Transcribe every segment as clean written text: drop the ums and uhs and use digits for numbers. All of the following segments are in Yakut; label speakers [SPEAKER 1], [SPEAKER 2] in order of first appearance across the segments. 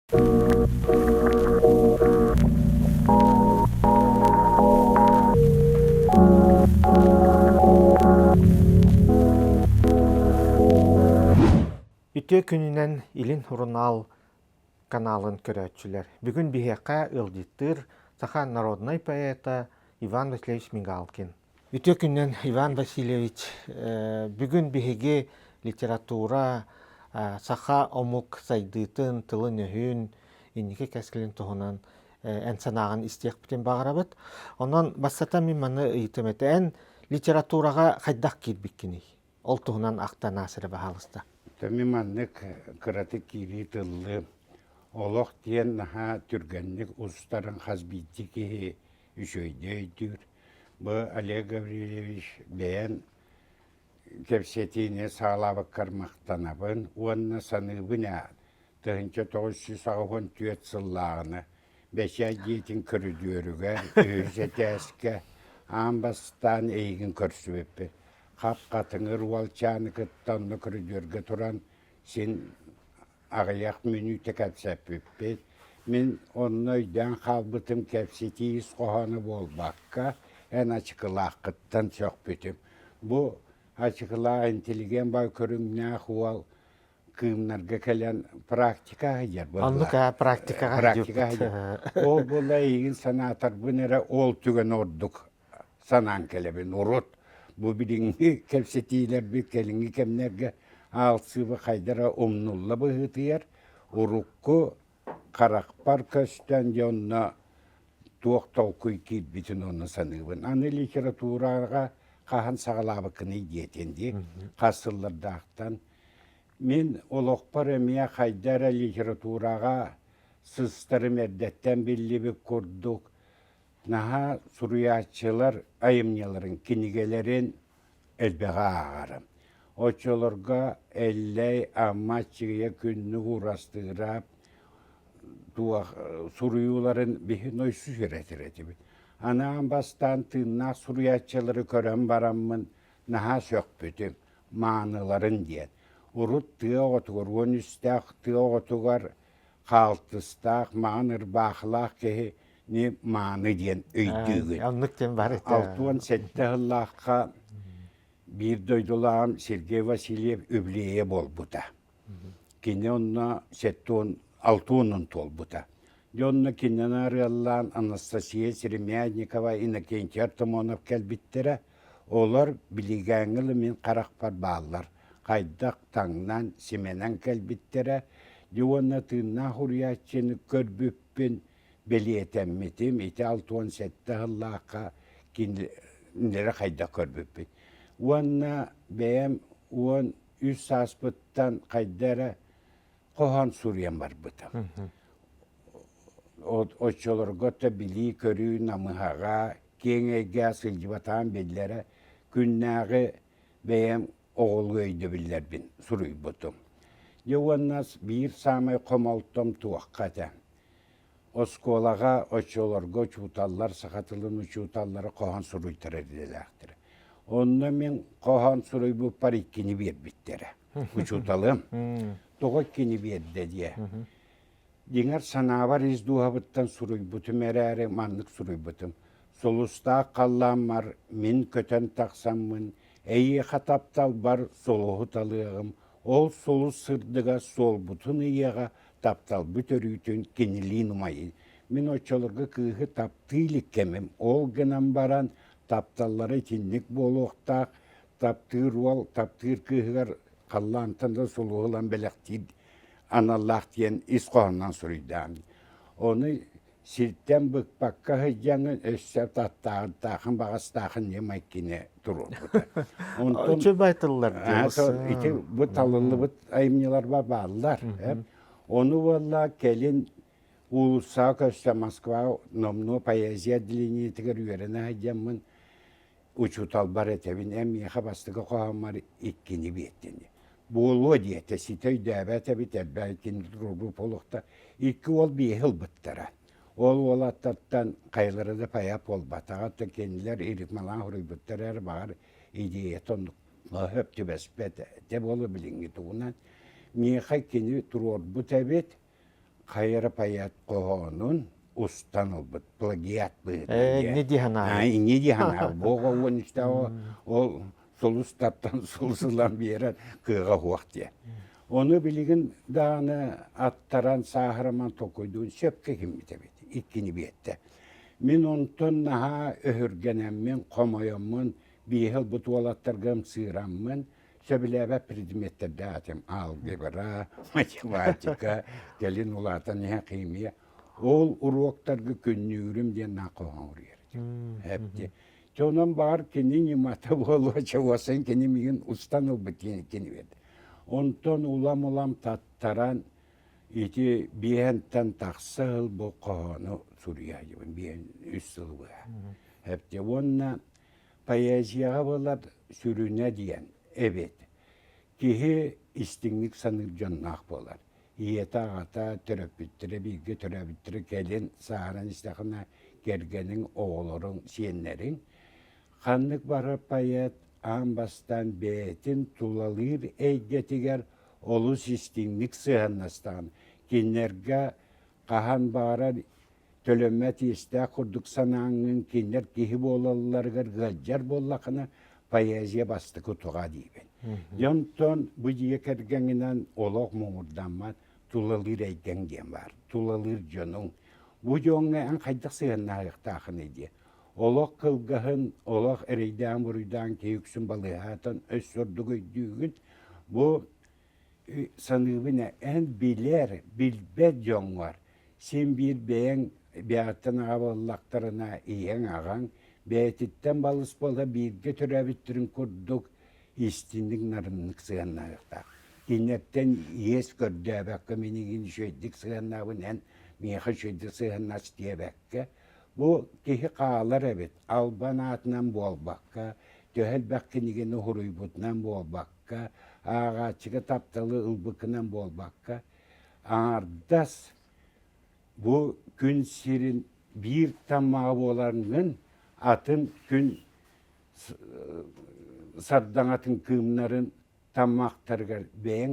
[SPEAKER 1] Үтүө күнүнэн Илин сурунаал каналын көрөөччүлэр. Бүгүн биһиэхэ ыалдьыттыыр саха народнай поэта Иван Васильевич Мигалкин. Үтүө күнүнэн Иван Васильевич. Бүгүн биһиги литература, саха омук сайдыытын, тылын-өһүн, инники кэскилин туһунан эн санааҕын истиэхпитин баҕарабыт. Онон бастатан мин маны ыйытым этэ. Эн литератураҕа хайдах киирбиккиний? Ол туһунан ахтан аас эрэ баһаалыста.
[SPEAKER 2] Мин маннык кыратык киирии тыллыым. Олох диэн наһаа түргэнник устарын хас биирдии киһи үчүгэйдик өйдүүр. Бу Олег Гаврильевич бэйэн кэпсэтиини саҕалаабыккар махтанабын уонна саныыбын ээ 1984 сыллааҕыны бэчээт дьиэтин көрүдүөрүгэр үһүс этээскэ аан бастаан эйигин көрсүбүппүт. Хап-хатыҥыр уолчааны кытта онно көрүдүөргэ туран син аҕыйах мүнүүтэ кэпсэппиппит. Мин онно өйдөөн хаалбытым кэпсэтии ис хоһооно буолбакка, эн ачыкылааххыттан сөхпүтүм. Бу ачыкылаах интеллигент бай көрүҥнээх уол кыымнарга кэлэн практика аһыйар буолла.
[SPEAKER 1] Оннук аа практикаҕа
[SPEAKER 2] Практика аһыйар. Ол буолла эйигин санаатарбын эрэ ол түгэн ордук санаан кэлэбин. Урут бу билиҥҥи кэпсэтиилэрбит кэлиҥҥи кэмнэргэ аалсыыба хайдара умнулла быһыытыйар. Урукку харахпар көстөн дьэ онно туох толкуй киирбитин онно саныыбын. Аны литератураҕа хаһан саҕалаабыккыный диэтин дии, хас сыллардаахтан. Мин олохпор эмиэ хайда эрэ литератураҕа сыстарым эрдэттэн биллибит курдук Наһаа суруйааччылар айымньыларын, кинигэлэрин элбэҕи ааҕарым. Оччолорго Эллэй, Амма Аччыгыйа Күннүк Уурастыыраап туох суруйууларын биһи нойсу үөрэтэр этибит. Анаан бастаан тыыннаах суруйааччылары көрөн бараммын наһаа сөхпүтүм, мааныларын диэн. Урут тыа оҕотугар, 13-тээх тыа оҕотугар хаалтыстаах, маҥан ырбаахылаах киһи ни мааны диэн өйдүүгүн.
[SPEAKER 1] Оннук диэн бар этэ.
[SPEAKER 2] 67 сыллаахха биир дойдулааҕым Сергей Васильев үбүлүөйэ буолбута. Кини онно 76 туолбута. Дьэ онно кинини арыаллаан Анастасия Серемядникова, Иннокентий Артамонов кэлбиттэрэ. Олор билигээҥҥи ыла мин харахпар бааллар. Хайдах таҥнан, симэнэн кэлбиттэрэ. Дьэ уонна тыыннаах уруйааччыны көрбүппүн бэлиэтэммитим. Ити 67 сыллаахха кинилэри хайдах көрбүппүн. Уонна бэйэм 13 сааспыттан хайда эрэ хоһоон суруйан барбытым. Оччолорго да билии-көрүү намыһаҕа, киэҥ эйгэ сылдьыбатаҕым биллэрэ, күннээҕи бэйэм оҕолуу өйдөбүллэрбин суруйбутум. Дьэ уонна биир саамай хомолтом туохха этэ. Оскуолаҕа оччолорго учууталлар, саха тылын учууталлара хоһоон суруйтарар идэлээхтэрэ. Онно мин хоһоон суруйбуппар иккини биэрбиттэрэ. Учууталым тоҕо иккини биэрдэ диэ. Дьиҥэр санаабар ис дууһабыттан суруйбутум эрээри маннык суруйбутум. Сулустаах халлааммар мин көтөн тахсаммын, эйиэхэ тапталбар сулуһу талыаҕым, ол сулус сырдыга суолбутун ыйыаҕа, тапталбыт өрүүтүн кинилиин умайын. Мин оччолорго кыыһы таптыы илик кэмим, ол гынан баран тапталлара итинник буолуохтаах, таптыыр уол таптыыр кыыһыгар халлаантан да сулуһу ылан бэлэхтиир аналлаах диэн ис хоһоонунан суруйдаан. Ону сиртэн быкпакка сылдьаҥҥын өссө таттааҕын баҕастаахын ньымай кини туруорбута.
[SPEAKER 1] Онтон Үчүгэй тыллар
[SPEAKER 2] ити бу талыллыбыт айымньыларба бааллар. Ону буолла кэлин уулуссаҕа көстө Москва номнуо поэзия отделениетыгар үөрэнэ сылдьаммын учууталбар этэбин, эн миэхэ бастакы хоһооммор иккини биэрдин. Буолуо диэтэ, ситэ өйдөөбөт эбит, элбэх иккини туруорбут буолуохта. Икки уол биэһи ылбыттара. Ол уолаттартан хайалара да пайа буолбатаҕа, кинилэр ритмалаан суруйбуттар эрэ, баҕар идеята оннук хөп түбэспэт этэ буолуо билиҥҥи тугунан. Миэхэ кини туруорбут эбит. Хайа эрэ поэт хоһоонун устан ылбыт плагиат быһыытынан
[SPEAKER 1] Инньэ дии санаабыт.
[SPEAKER 2] Инньэ дии санаабыт. Бу оҕо 13 ол сулус таптан сулус ылан биэрэр кыаҕа суох диэн. Ону билигин даҕаны аттаран сааһыраман толкуйдуун сөпкө киммит эбит иккини биэрдэ. Мин онтон наһаа өһүргэнэммин, хомойоммун, биэһи ылбыт уолаттарга ымсыыраммын, сөбүлээбэт предметтэрдээх этим алгебра, математика, кэлин улаатан иһэн химия. Ол уруоктарга күннүүрүм диэн наһаа хоһоон суруйар этим. Эпти. Дьэ онон баҕар кини ньымата буолуо, чугасын кини миигин устан ылбыт диэн кини бит. Онтон улам-улам таттаран ити биэһэнтэн тахса сыл бу хоһоону суруйа сылдьыбын, биэһэн үс сыл быһа. Эпти уонна Поэзияҕа буолар сүрүнэ диэн эбит. Киһи истиҥник саныыр дьонноох буолар. Ийэтэ, аҕата, төрөппүттэрэ, бииргэ төрөөбүттэрэ кэлин сааһыран истэххинэ кэргэниҥ, оҕолоруҥ, сиэннэриҥ. Ханнык баҕарар поэт аан бастаан бэйэтин тулалыыр эйгэтигэр олус истиҥник сыһыаннастаҕын, кинилэргэ хаһан баҕарар төлөммөт иэстээх курдук санааҥҥын кинилэр киһи буолалларыгар ыалдьар буоллаххына поэзия бастакы утуга диибин. Дьэ онтон бу дьиэ кэргэҥҥинэн олох муҥурдаммат тулалыыр эйгэҥ диэн баар, тулалыыр дьонуҥ. Бу дьоҥҥо эн хайдах сыһыаннаһыахтааххыный диye. Олох кылгаһын, олох эрэйдээн-буруйдаан киһи үксүн балыыһаатан өссө ордук өйдүүгүн. Бу саныыбын эн билэр, билбэт дьоҥҥор син биир бэйэҥ бэйэҕиттэн аҕа буоллахтарына ийэҥ, аҕаҥ бэйэтиттэн балыс буола бииргэ төрөөбүттэрин курдук истинник нарыннык сыһыаннаһыахтаах. Кинилэртэн иэс көрдөөбөккө мин игин үчүгэйдик сыһыаннаабын эн миэхэ үчүгэйдик сыһыаннас диэбэккэ бу киһи хаалар эбит албан аатынан буолбакка төһө элбэх кинигэни уһуруйбутунан буолбакка ааҕааччыга тапталы ылбыккынан буолбакка, аҥардас бу күн сирин биир таммаҕа буоларгын атын күн сардаҥатын кыымнарын таммахтарыгар бэйэҥ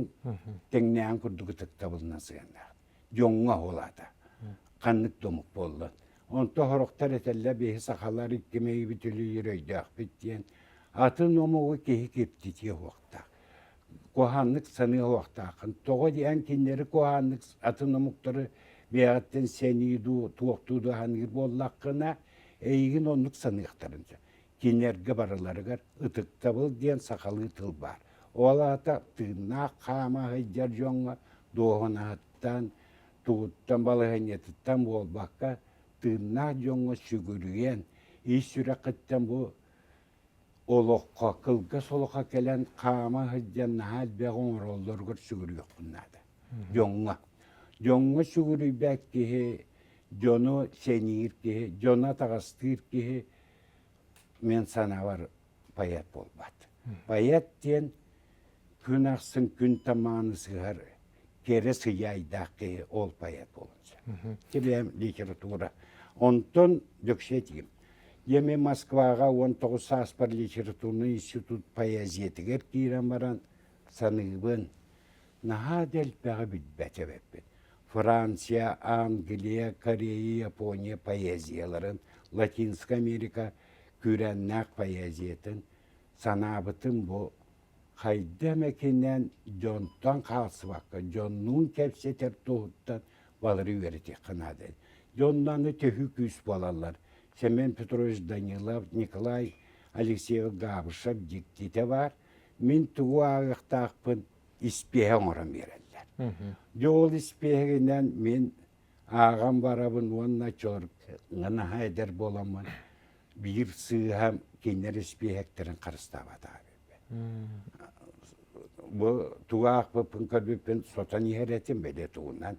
[SPEAKER 2] тэҥнээн курдук ытыктабылынан сыһыаннаах дьоҥҥо буолаата ханнык да омук буоллун онто сорохтор этэллэр биһи сахалар икки мэйибит үлүйэр өйдөөхпүт диэн атын омугу киһи киптитиэ суохтаах куһааннык саныа суохтааххын тоҕо диэн кинилэри куһааннык атын омуктары бэйэҕиттэн сэнии дуу туохтуу дуу саныыр буоллаххына эйигин оннук саныахтарын сөп кинилэргэ барыларыгар ытыктабыл диэн сахалыы тыл баар. Ол аата тыыннаах хаама сылдьар дьоҥҥо дуоһунаһыттан, тугуттан балаһыанньатыттан буолбакка, тыыннаах дьоҥҥо сүгүрүйэн, ис сүрэххиттэн бу олоххо, кылгас олоххо кэлэн хаама сылдьан наһаа элбэҕи оҥороллоругар сүгүрүйүөххүн наада. Дьоҥҥо. Дьоҥҥо сүгүрүйбэт киһи, дьону сэниир киһи, дьону атаҕастыыр киһи мин санаабар поэт буолбат. Поэт диэн күн ахсын күн тамааны сыһар кэрэ сыйаайдаах киһи ол поэт буолан сөп. Килиэм литература. Онтон Дьөксө этиим. Дьэ мен Москваҕа 19 сааспар литературный институт поэзиятыгар киирэн баран саныыбын наһаа да элбэҕи билбэт эбиппин. Франция, Англия, Корея, Япония поэзияларын, Латинская Америка күүрээннээх поэзиятын санаабытым бу хайда эмэ кинэн дьонтон хаалсыбакка, дьоннуун кэпсэтэр туһуттан балары үөрэтиэххэ наада. Дьонно аны төһүү күүс буолаллар. Семен Петрович Данилов, Николай Алексеев Габышев дьиктитэ баар. Мин тугу ааҕыахтаахпын испиэһэ оҥорон биэрэллэр. Дьэ ол испиэһэгинэн мин ааҕан барабын уонна чорга наһаа эдэр буоламмын биир сыыһам кинилэр испиэһэктэрин харыстаабатаҕа эбиппин. Бу тугу аахпыппын көрбүппүн сотон иһэр этим бэлиэ тугунан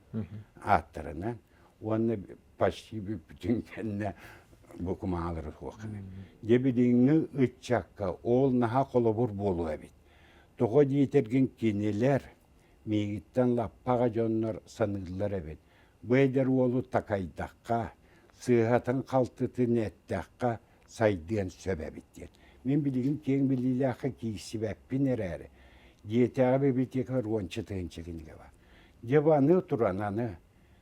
[SPEAKER 2] ааттарынан уонна почти бүппүтүн кэннэ бу кумаалары суох Дьэ билиҥҥи ыччакка ол наһаа холобур буолуо эбит. Тоҕо диэтэргин кинилэр миигиттэн лаппаҕа дьоннор саныыллар эбит. Бу эдэр уолу такайдахха, сыыһатын-халтытын эттэххэ сайдыан сөп эбит диэн. Мин билигин киэҥ билиилээххэ киирсибэппин эрээри, дьиэтээҕи библиотекабар уонча тыһыынча кинигэ баар. Дьэ бу аны туран аны.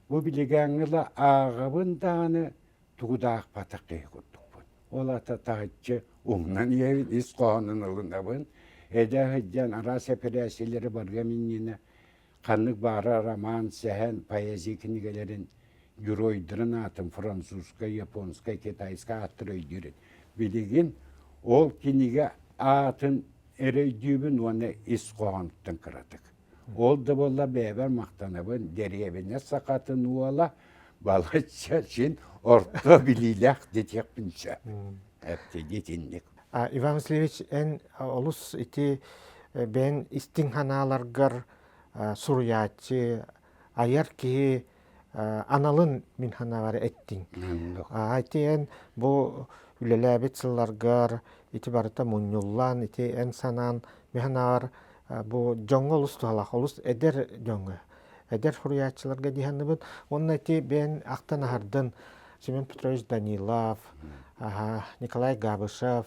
[SPEAKER 2] Бу билигиҥҥи ыла ааҕабын даҕаны тугу да аахпатах киһи курдукпун. Ол аата таһыччы умнан иһэбин, ис хоһоонун ылынабын. Эдэ сылдьан араас эпэрээссийэлэри барыам иннинэ ханнык баара роман, сэһэн, поэзия кинигэлэрин геройдарын аатын французскай, японскай, китайскай ааттары өйдүүр. Билигин ол кинигэ аатын эрэ өйдүүбүн уонна ис хоһоонуттан кыратык. Ол да буоллар бэйэбэр махтанабын, дэриэбинэ сахатын уола балачча син орто билиилээх диэтиэхпин сөп. Эптиги итинник.
[SPEAKER 1] Иван Васильевич, эн олус ити бэйэн истиҥ санааларгар суруйааччы, айар киһи аналын мин санаабар эттиҥ. Ити эн бу үлэлээбит сылларгар ити барыта мунньуллан, ити эн санаан мин санаабар бу дьоҥҥо олус туһалаах, олус эдэр дьоҥҥо, эдэр суруйааччыларга дии саныыбын. Уонна ити бэйэн ахтан аһардын Семен Петрович Данилов, Николай Габышев,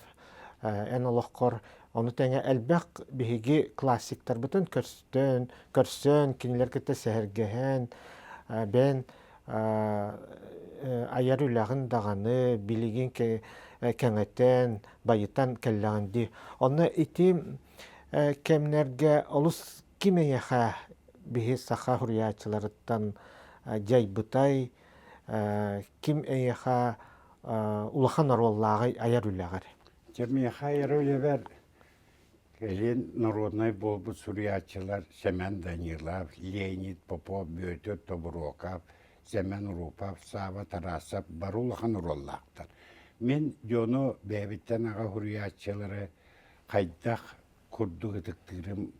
[SPEAKER 1] эн олоххор ону тэҥэ элбэх биһиги классиктарбытын көрсөн, көрсөн кинилэр кытта сэһэргэһэн, бэйэн айар үлэҕин даҕаны билигин кэҥэтэн, байытан кэллэҕин дии. Онно ити кэмнэргэ олус ким эйиэхэ биһи саха суруйааччыларыттан дьайбытай, ким эйиэхэ улахан оруоллааҕый айар үлэҕэр?
[SPEAKER 2] Дьэ, миэхэ айар үлэбэр кэлин народнай буолбут суруйааччылар Сэмэн Данилов, Леонид Попов, Бүөтүр Тобуруокап, Сэмэн Урупов, Сава Тарасов бары улахан оруоллаахтар. Мин дьону бэйэбиттэн аҕа суруйааччылары хайдах курдук ытыктыырым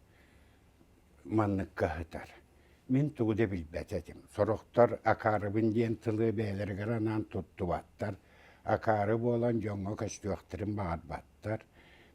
[SPEAKER 2] манныкка сытар. Мин тугу да билбэт этим. Сорохтор акаарыбын диэн тылы бэйэлэригэр анаан туттубаттар. Акаары буолан дьоҥҥо көстүөхтэрин баҕарбаттар.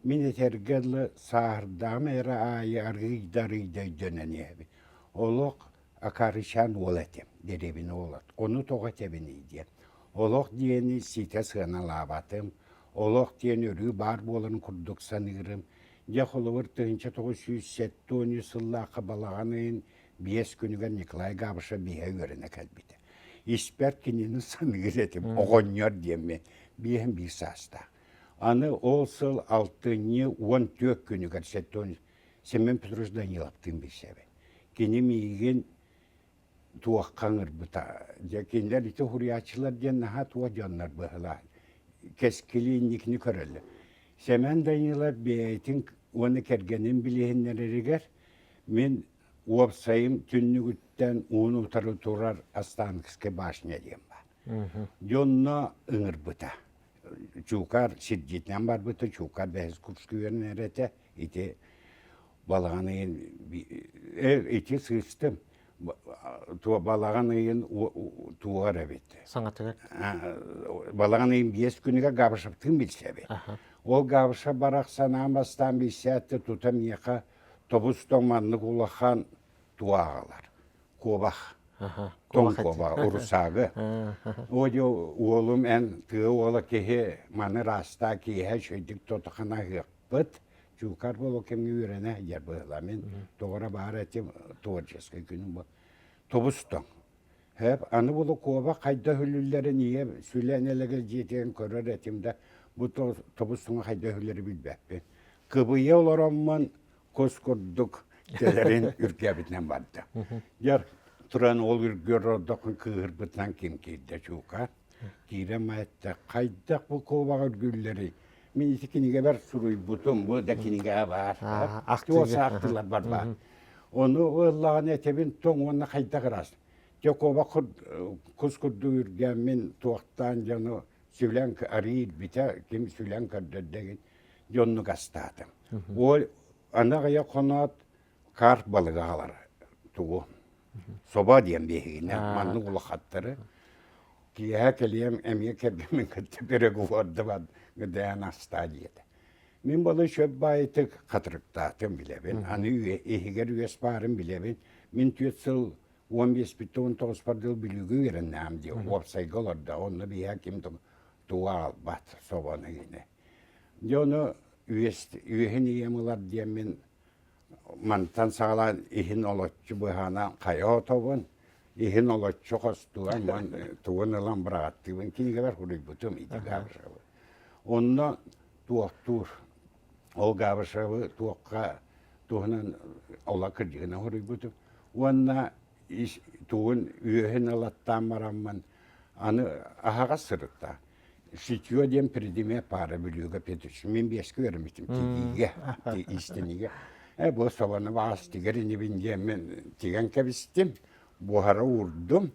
[SPEAKER 2] Мин этэргэ дылы сааһырдаҕым эрэ аайы арыый да арыый да өйдөнөн иһэбин. Олох акаарычаан уол этим, дэриэбинэ уола. Ону тоҕо этэбиний диэн. Олох диэни ситэ сыаналаабатым. Олох диэн өрүү баар буоларын курдук саныырым. Дьэ, холобур, 1973 сыллаахха балаҕан ыйын биэс күнүгэр Николай Габышев биһэ үөрэнэ кэлбитэ. Испэр кинини саныыр этим, оҕонньор диэммин, биэһин биир саастаах. Аны ол сыл алтынньы 14 күнүгэр Семен Петрович Даниловтыын билсэбин. Кини миигин туохха ыҥырбыта. Дьэ, кинилэр ити уһуруйааччылар диэн наһаа туох дьоннор быһылаан кэскили инникини көрөллөр. Сэмэн Данилов бэйэтин уонна кэргэнин билиһиннэрэригэр мин уопсайым түннүгүттэн ууну утары турар Останкинская башня диэн баар. Дьонно ыҥырбыта. Чуукар сирдьитинэн барбыта, Чуукар бэһис курска үөрэнэр этэ. Ити балаҕан ыйын ити сыыстым балаҕан ыйын туоҕар эбит.
[SPEAKER 1] Саҥатыгар.
[SPEAKER 2] Балаҕан ыйын биэс күнүгэр Габышевтыын билсэбит. Ол Габышев барахсан аан бастаан билсээт тута миэхэ тобус-тоҥ маннык улахан туааҕалар. Куобах. Тоҥ куобах, урусаагы. О уолум эн тыа уола киһи маны ыраастаа киэһэ үчүгэйдик тотохана аһыахпыт. Чуукар буолу кэмҥэ үөрэнэ сылдьар быһыылаа. Мин тоҕо эрэ баар этим творческий күнүм бу. Тобус-тоҥ. Һэп, аны булу куобах хайдах үлүллэрин ийэм сүлэн элэгэл дьиэтигэр көрөр этим да, бу тобус-тоҥу хайдах үллэри билбэппин. Кыбыйа олороммун кус курдук кэлэрин үргээбитинэн барда. Дьэр, туран ол үргүөр ордоххун кыыһырбытынан ким киирдэ чуукар. Киирэн эттэ, хайдах бу куобаҕы үргүүллэрий? Мин ити кинигэбэр суруйбутум, бу да кинигэ баар. Туос аахтылар бар баар. Ону ыллаҕына этэбин тоҥ уонна хайдах ыраас. Дьэ куобах кус курдук үргээммин туохтаан дьону сүлэн арыый ирбитэ, ким сүлэн көрдөрдө дьоннук астаатым. Ол аны аҕыйах хоноот карп балыгы аҕалар тугу собо диэн биһигинэ маннык улахаттары киэһэ кэлиэм эмиэ кэргэммин кытта переговордабат гыдаан астаа диэтэ. Мин балы шөп баайытык хатырыктаатым билэбин. Аны иһигэр үөс баарын билэбин. Мин түөрт сыл 15 19 дыл Бүлүүгэ үөрэннэҕим дии. Уопсайга олордо. Онно биһиэхэ ким тугу аҕалбат собону гинэ. Дьэ ону үөһүн ийэм ылар диэммин мантан саҕалаан иһин олоччу быһаана хайа отобун. Иһин олоччу хостуган уон тугун ылан быраҕаттыыбын кинигэбэр суруйбутум ити Габышевы. Онно туохтуур ол Габышевы туохха туһунан ола кырдьыгынан суруйбутум. Уонна тугун үөһүн ылаттаан бараммын аны аһаҕас сырытта. Шитье диэн предмет паара Бүлүүгэ Петрович. Мин биэскэ үөрэммитим тигиигэ, иистэниигэ. Э, бу собону баҕас тигэр инибин диэммин тигэн кэбистим, буһара уурдум.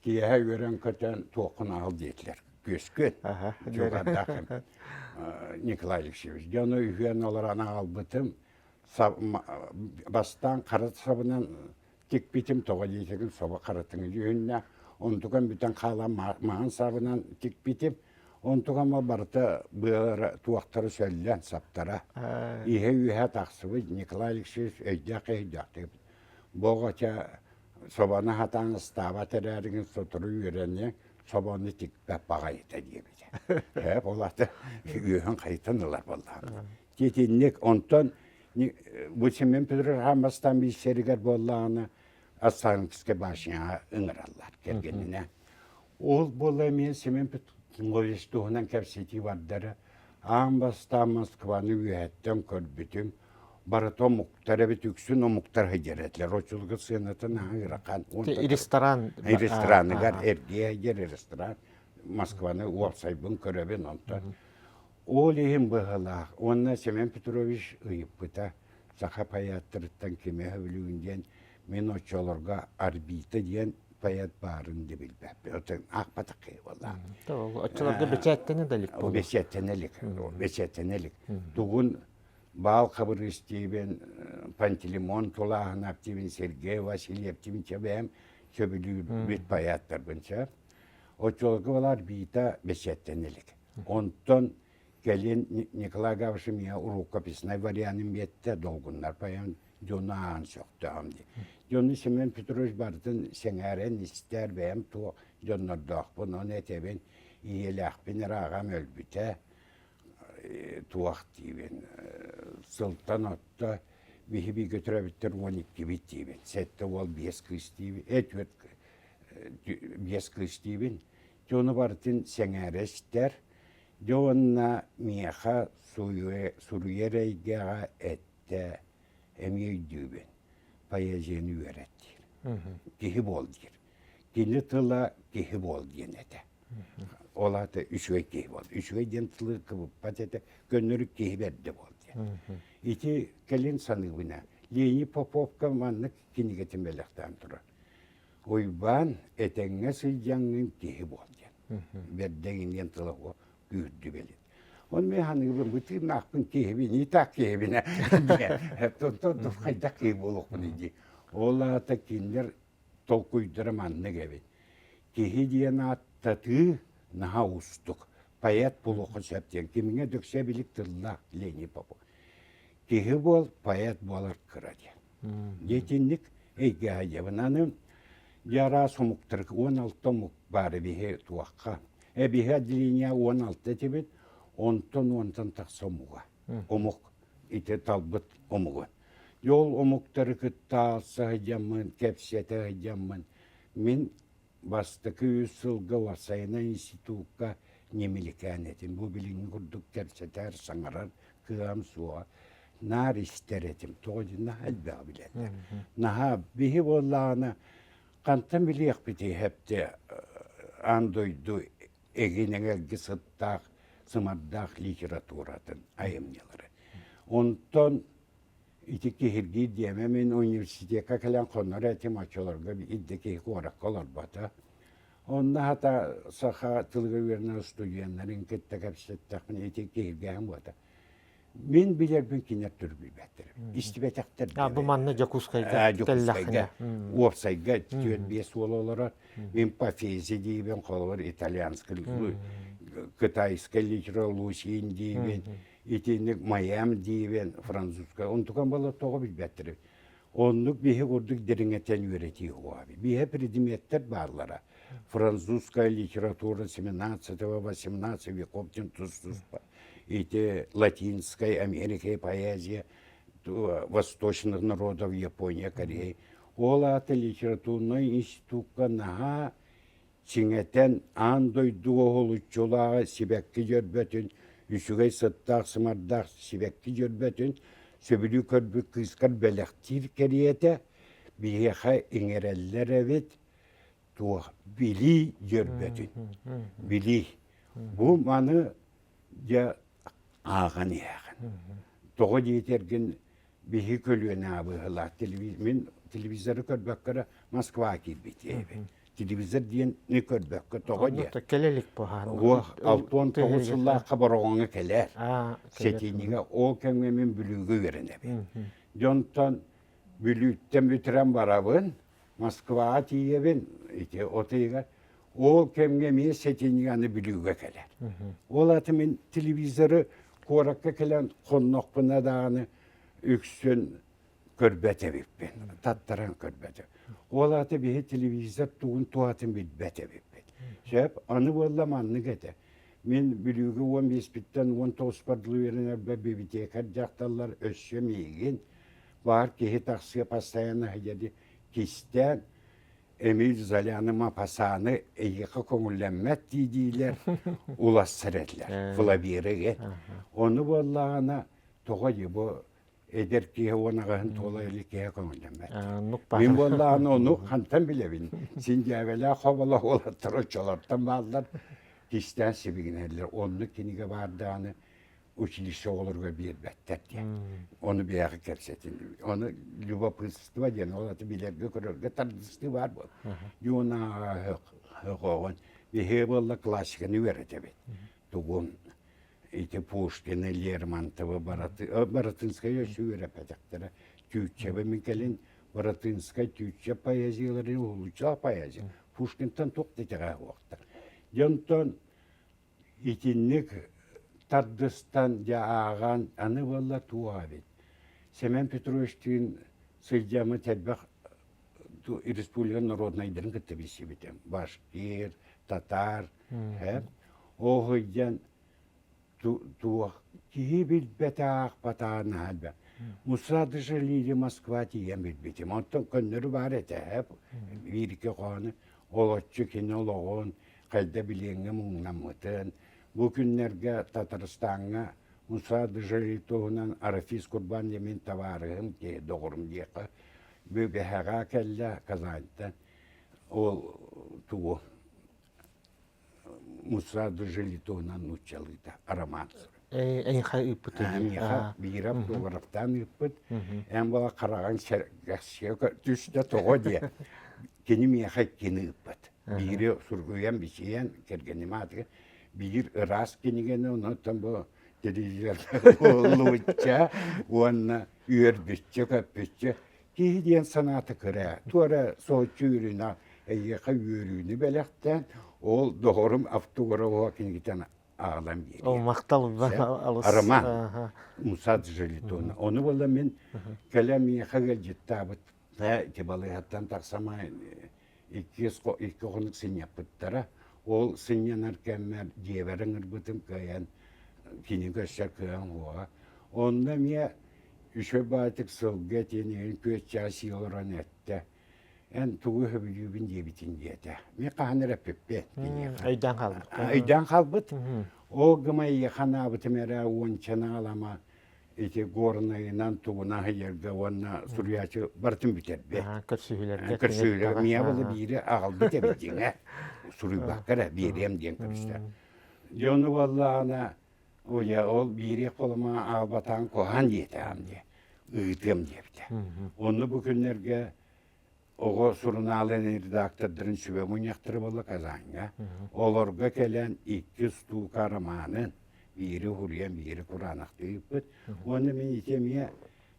[SPEAKER 2] Киэһэ үөрэн-көтөн туоххун аҕал диэтилэр. Күөскүөн. Чугардаах Николай Алексеевич. Дьону үһүөн олорон аҕалбытым. Бастаан хара сабынан тикпитим тоҕо диэтигин собо харатыҥы дьүһүннээх онтукам бүтэн хаалан маһын сабынан тикпитим онтукам барыта быалара туохтара сөллөн саптара иһэ-үөһэ тахсыбыт Николай Алексеевич өйдөөх өйдөөхтүк бу оҕоча собону хатаан ыстаабат эрээригин сотору үөрэниэҥ собону тикпэт баҕайыта диэбитэ ээ ол ата үөһүн хайытан ылар буоллаҕым Итинник онтон бу Семен Петрович Хаммастан биирсэригэр буоллаҕына Останкинскай башняҕа ыҥыраллар кэргэнинэ. Ол буола эмиэ Семен Петрович туһунан кэпсэтии бардара. Аан бастаан Москваны үөһэттэн көрбүтүм. Барыта омуктар эбит, үксүн омуктар сылдьар этилэр. Оччолорго сыаната наһаа ыарахан.
[SPEAKER 1] Ресторан.
[SPEAKER 2] Рестораныгар эргийэ сылдьар ресторан. Москваны уопсайбын көрөбүн онтон. Ол иһин быһалаах уонна Семен Петрович ыйыппыта саха поэттарыттан кими сөбүлүүгүн диэн мин оччолорго Арбита диэн поэт баарын да билбэппин. Оттон аахпатах киһи буоллаҕым.
[SPEAKER 1] Оччолорго бэчээттэнэ да илик буолуо.
[SPEAKER 2] Бэчээттэнэ илик. Бэчээттэнэ илик. Тугун Баал Хабырыыс диибин, Пантелеймон Тулааһынап диибин, Сергей Васильев диибин чэ бэйэм сөбүлүүрбүт поэттарбын чэ. Оччолорго буолар Арбита бэчээттэнэ илик. Онтон кэлин Николай Гаврилович миэхэ рукописной варианын биэттэ, долгуннар поэм дьону аан сөхтөҕүм дии. Дьону Семен Петрович барытын сэҥээрэн истэр, бэйэм туох дьоннордоохпун, ону этэбин, ийэлээхпин эрэ аҕам өлбүтэ, туох диибин, сылтан отто биһи бииргэ төрөөбүттэр 12-бит диибин, сэттэ уол биэс кыыс диибин, түөрт биэс кыыс диибин. Дьону барытын сэҥээрэ истэр. Дьэ уонна миэхэ суруйар эйгэҕэ эттэ эмиэ өйдүүбүн. Поэзияны үөрэт диир. Киһи буол диир. Кини тыла киһи буол диэн этэ. Ол аата үчүгэй киһи буол. Үчүгэй диэн тылы кыбыппат этэ. Көннөрү киһи бэрдэ буол диэн. Ити кэлин саныыбын ээ. Леонид Поповка маннык кинигэтин бэлэхтээн турар. Уйбаан, этэҥҥэ сылдьаҥҥын киһи буол диэн. Бэрдэҥин диэн тыла күүрдү бэлин. Он мен ханыыбын бытыырнаахпын киһибин, и так киһибин диэн. Тонтон хайдах киһи буолуохпун дии. Ол аата кинилэр толкуйдара маннык эбит. Киһи диэн ааттатыы наһаа уустук. Поэт буолуохха сөп диэн. Кимҥэ дөксө билик тыллаах Ленин Попов. Киһи буол, поэт буолар кыра диэн. Дьиэтинник эйгэһэйэбин. Аны дьэ араас омуктар 16 омук баар биһи туохха. Биһи отделение 16 этибит, онтон онтон тахса омуга. Омук ити талбыт омугун. Дьэ ол омуктары кытта сыһыдьаммын, кэпсэтэ сылдьаммын мин Бастакы үс сылга уопсайынан институкка ньимиликээн этим. Бу билиҥҥи курдук кэпсэтэр, саҥарар кыаҕым суоҕа. Наар истэр этим. Тоҕо диэн наһаа элбэҕи билэллэр. Наһаа биһи буоллаҕына хантан билиэхпитий хэптэ аан дойду эгин эҥэрги сыттаах, сымардаах литературатын айымньылары. Онтон Ити киһиргиир диэмэ мин университекка кэлэн хонор этим, оччолорго биирдэ киһи куоракка олорбото. Онно хата саха тылыгар үөрэнэр устудьуоннарын кытта кэпсэттэхпинэ ити киһиргээһин буолта. Мин билэрбин кинилэр түрбүйбэттэр. Истибэтэхтэр.
[SPEAKER 1] А бу манна Дьокуускайга
[SPEAKER 2] Дьокуускайга уопсайга 4-5 уол олорор. Мин Пафези диибин, холобур, итальянскай, китайскай литература Лусин диибин, итинник Майам диибин французскай онтукан буолла тоҕо билбэттэр оннук биһи курдук дириҥэтэн үөрэтии уһуаби биһи предметтэр бааллара французская литература 17 18 веков диэн тус-туспа ити латинская Америка поэзия восточных народов Япония Корея. Ол аата литературнай институкка наһаа чиҥэтэн аан дойдуга уһулуччулааҕы сибэкки дьөрбөтүн, үчүгэй сыттаах-сымардаах сибэкки дьөрбөтүн сөбүлүү көрбүт кыыскар бэлэхтиир кэриэтэ биһиэхэ иҥэрэллэр эбит туох билии дьөрбөтүн билии бу маны дьэ ааҕан иһэҕин тоҕо диэтэргин биһи көлүөнэ быһылаах мин телевизоры көрбөккө эрэ Москва киирбит эбит телевизор диэни көрбөккө тоҕо диэн
[SPEAKER 1] кэлэ илик буһаан
[SPEAKER 2] 69 сыллаахха Бороҕоҥҥо кэлэр сэтинньигэ ол кэмҥэ мин Бүлүүгэ үөрэнэбин дьонтон Бүлүүттэн бүтэрэн барабын Москваҕа тиийэбин ити от ыйыгар ол кэмҥэ эмиэ сэтинньигэ аны Бүлүүгэ кэлэр ол аты мин телевизоры куоракка кэлэн хоннохпуна даҕаны үксүн көрбөт эбиппин таттаран көрбөтүм ол аты биһи телевизор тугун туһатын билбэт эбиппит сөп аны буолла маннык этэ мин Бүлүүгэ 15-питтэн 19-пар дылы үөрэнэрбэр бибитиэкэр дьахталлар өссө миигин баар киһи тахсыа постоянно сылдьа кистээн Эмиль Золяны Мапасаны эйиэхэ көҥүллэммэт дии-диилэр улассар этилэр Флабиры ону буоллаҕына тоҕо дии бу эдэр киһи 18-ын туола илик киһи көҥүллэммэт мин буоллаҕына ону хантан билэбин син дьээбэлээх хоболох уолаттар оччолортон бааллар кистээн сибигинэллэр оннук кинигэ баар даҕаны училище оҕолоругар биэрбэттэр диэн. Ону бэйэҕэ кэпсэтин. Ону любопытство диэн, ол аты билэргэ-көрөргө тардыстыы баар буол. Юна оҕон биһиги буолла классиканы үөрэтэбит. Тугун ити Пушкины, Лермонтовы, Баратынскай өссө үөрэппэтэхтэрэ. Түүччэбэ мин кэлин Баратынскай түүччэ поэзияларын уһулуччулаах поэзия. Пушкинтан туох да итэҕэһэ суохтар. Дьонтон Итинник тардыстан дьэ ааҕан аны буолла туох эбит Семен Петровичтыын сылдьаммыт элбэх республика народнайдарын кытта билсибитим башкир, татар э ол сылдьан туох киһи билбэтэ аахпатаҕа наһаа элбэх Муса Джалили Москва тиийэн билбитим онтон көннөрү баар этэ биир-икки хоһоону олоччу кини олоҕун хайда билиэҥҥэ муҥнаммытын, бу күннэргэ Татарстаҥҥа Муса Джалиль туһунан Арафис Курбан диэн мин табаарыһым, доҕорум диэххэ, бүгэһэҕэ кэллэ Казаньтан. Ол тугу Муса Джалиль туһунан нууччалыыта роман
[SPEAKER 1] Эйиэхэ ыыппыт
[SPEAKER 2] Миэхэ биир автографтаан ыыппыт. Эн буола хараҕыҥ сэргэхсийэ түстэ тоҕо диэ. Кини миэхэ иккини ыыппыт. Биири сургуйан бичийэн кэргэним аатыгар биир ыраас кинигэни онтон бу телевизорга лучча уонна үөрбүччэ көппүччэ киһи диэн санаата кыра туора соһуччу үөрүүнү эйиэхэ үөрүүнү бэлэхтээн ол доҕорум автографа кинигитэн аҕалан биэриэ.
[SPEAKER 1] Ол махтал алыс.
[SPEAKER 2] Роман Муса Джалитона. Ону буолла мин кэлэ миэхэ ыалдьыттаабыт ити балыыһаттан тахсама икки икки хонук сынньаппыттара. Ол сынньанар кэммэр дьиэбэр ыҥырбытым кыайан кини көрсөр кыаҕым суоҕа. Онно эмиэ үчүгэй баҕайытык сылгы этиэн күөччэҕэ сии олорон эттэ. Эн тугу сөбүлүүбүн диэбитин диэтэ. Мин хаһан эрэ эппиппин киниэхэ.
[SPEAKER 1] Өйдөөн хаалбыт.
[SPEAKER 2] Өйдөөн хаалбыт. Ол гыма эйиэхэ анаабытым эрэ уончаны алама ити Горнайынан тугуна аһыйарга уонна суруйааччы барытын бүтэрбит.
[SPEAKER 1] Көрсүһүүлэргэ.
[SPEAKER 2] Көрсүһүүлэргэ миэхэ была биири аҕалбыт эбит дьиҥэ. Суруйбакка эрэ биэриэм диэн көрүстэ. Дьону буоллаҕына Уйа ол биири холомо аалбатаан куһаан диэтэҕим дии, ыытыам диэбитэ. Онно бу күннэргэ оҕо сурунаалын редактордарын сүбэ мунньахтара буолла Казаньҥа. Олорго кэлэн икки устуука романын биири уһуруйан, биири кураанахтыы ыыппыт. Уонна мин ити эмиэ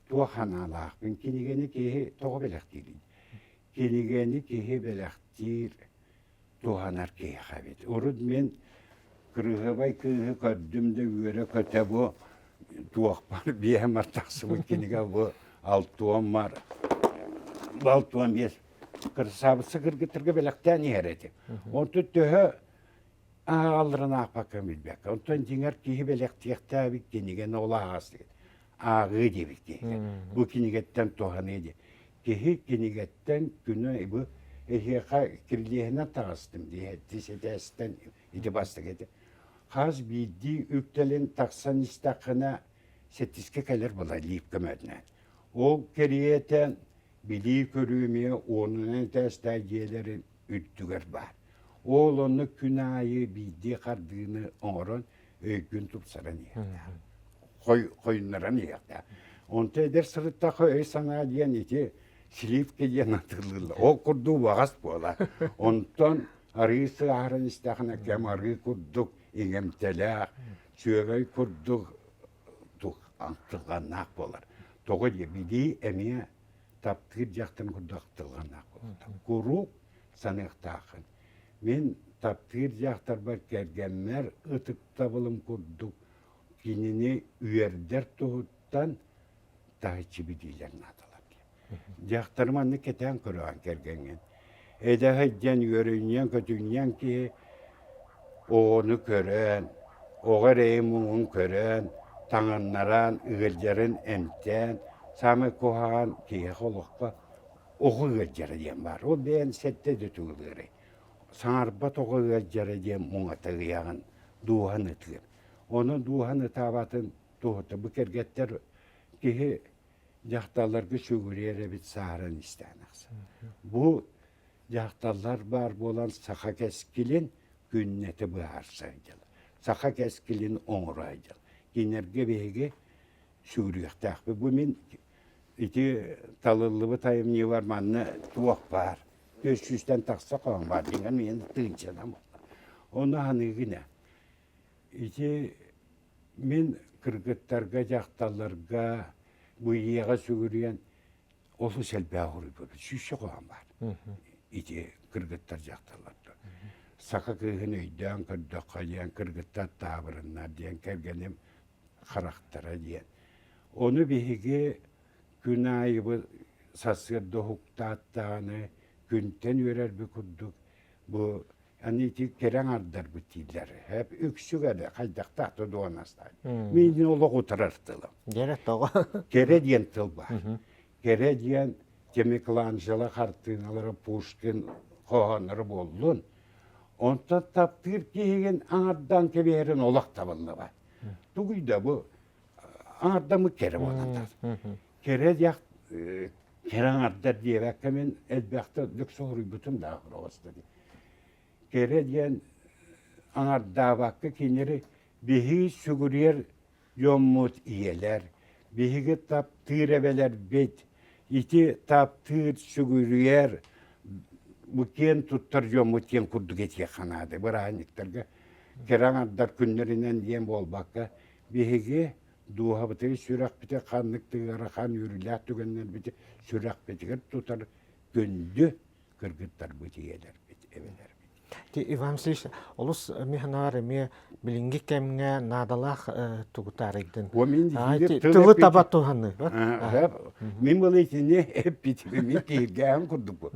[SPEAKER 2] туох санаалаахпын кинигэни киһи тоҕо бэлэхтиирий? Кинигэни киһи бэлэхтиир туһанар киһиэхэ эбит. Урут мин кырыһыбай кыыһы көрдүм да үөрэ-көтө бу туохпар биэһэмэр тахсыбыт кинигэ бу алтуоммар алтуон биэс кырсаабытса кыргыттарга бэлэхтээн иһэр этим. Онтон төһө ааҕалларын аахпакка билбэккэ. Онтон дьиҥэр киһи бэлэхтиэхтээбит кинигэни ол ааҕас ааҕыы диэбит киһигэ. Бу кинигэттэн туһаныы диэн. Киһи кинигэттэн күнэ бу эһиэхэ кирилиэһинэн таҕыстым дии сэтээстэн ити бастакы этэ. Хас биирдии үктэлин тахсан истэххинэ сэттискэ кэлэр була лиип көмөтүнэн. Ол кэриэтэ билии-көрүү эмиэ уонунан этээстээх дьиэлэрин үрдүгэр баар. Ол онно күн аайы биирдии хардыыны оҥорон өйгүн тупсаран иһиэхтээх. Хойуннаран иһиэхтээх. Онто эдэр сырыттахха өй-санаа диэн ити сливка диэн атыылыыллар. Ол курдук убаҕас буолар. Онтон арыы сыаһаран истэххинэ кэм арыы курдук иҥэмтэлээх, сүөгэй курдук ахтылҕаннаах буолар. Тоҕо диэ билии эмиэ таптыыр дьахтарын курдук ахтылҕаннаах буолар. Куруук саныахтааххын. Мин таптыыр дьахтарбар кэргэммэр ытыктабылым курдук кинини үөрдэр туһуттан таһыччы билиилэр наадалар диэн. Дьахтарым маннык кэтээн көрөҕүн кэргэҥҥин. Эдэһэ диэн үөрүнньэҥ-көтүнньэҥ киһи оҕону көрөн, оҕо эрэйин-муҥун көрөн, таҥыннаран, ыалдьарын эмтээн, саамай куһаҕан киһиэхэ олоххо оҕо ыалдьара диэн баар. Ол бэйэн сэттэ да төгүл Саҥарбат оҕо ыалдьара диэн муҥата ыйаҕын, дууһан ытыыр. Ону дууһан ытаабатын туһута бу кэргэттэр киһи дьахталларга сүгүрүйэр эбит сааһыран истээн ахсын. Бу дьахталлар баар буолан саха кэскилин күннэтэ быһаарса сылдьаллар. Саха кэскилин оҥоро сылдьаллар. Кинилэргэ биһиги сүгүрүйүөхтээхпит. Бу мин ити талыллыбыт айымньыбар манна туох баар. 400-тэн тахса хоһоон баар дьиҥэр миэн тыынчанан буолла. Ону аныгын ээ. Ити мин кыргыттарга, дьахталларга бу ийэҕэ сүгүрүйэн олус элбэх уруйбут. Сүүсчэ хоһоон баар. Ити кыргыттар дьахталларга. Саха кыыһын өйдөөн көрдөххө диэн кыргыттар таабырыннар диэн кэргэним харахтара диэн. Ону биһиги күн аайы сарсыарда уһуктаат даҕаны күнтэн үөрэрбит курдук бу аны ити кэрэ аҥардарбыт дииллэр. Хэп үксүк эрэ хайдахтаах да дуонастаах. Мин олох утарар тылым.
[SPEAKER 1] Кэрэ тоҕо?
[SPEAKER 2] Кэрэ диэн тыл баар. Кэрэ диэн Микеланджело хартыыналара, Пушкин хоһоонноро буоллун. Онтон таптыыр киһигин аҥардаан кэбиһэрин олох табыллыбат. Тугуй да бу аҥардаммыт кэрэ буолан тахсар. Кэрэ диэх кэрэ аҥардар диэбэккэ мин элбэхтэ үрдүк соһуруйбутум да оҕуста дии. Кэрэ диэн аҥардаабакка кинилэри биһиги сүгүрүйэр дьоммут ийэлэр, биһиги таптыыр эбэлэрбит, ити таптыыр, сүгүрүйэр бу киэн туттар дьоммут диэн курдук этиэххэ наада. Бырааһынньыктарга кэрэ аҥардар күннэринэн диэн буолбакка, биһиги дууһабытыгар, сүрэхпитигэр ханнык да ыарахан үөрүүлээх түгэннэрбити сүрэхпитигэр тутар күндү кыргыттарбыт, ийэлэрбит, эбэлэрбит.
[SPEAKER 1] Иван Васильевич, олус миһанаар эмиэ билиҥҥи кэмҥэ наадалаах тугу таарыйдын. Тылы таба туһаныы.
[SPEAKER 2] Мин был итини эппитим, мин киһиргээһин курдук.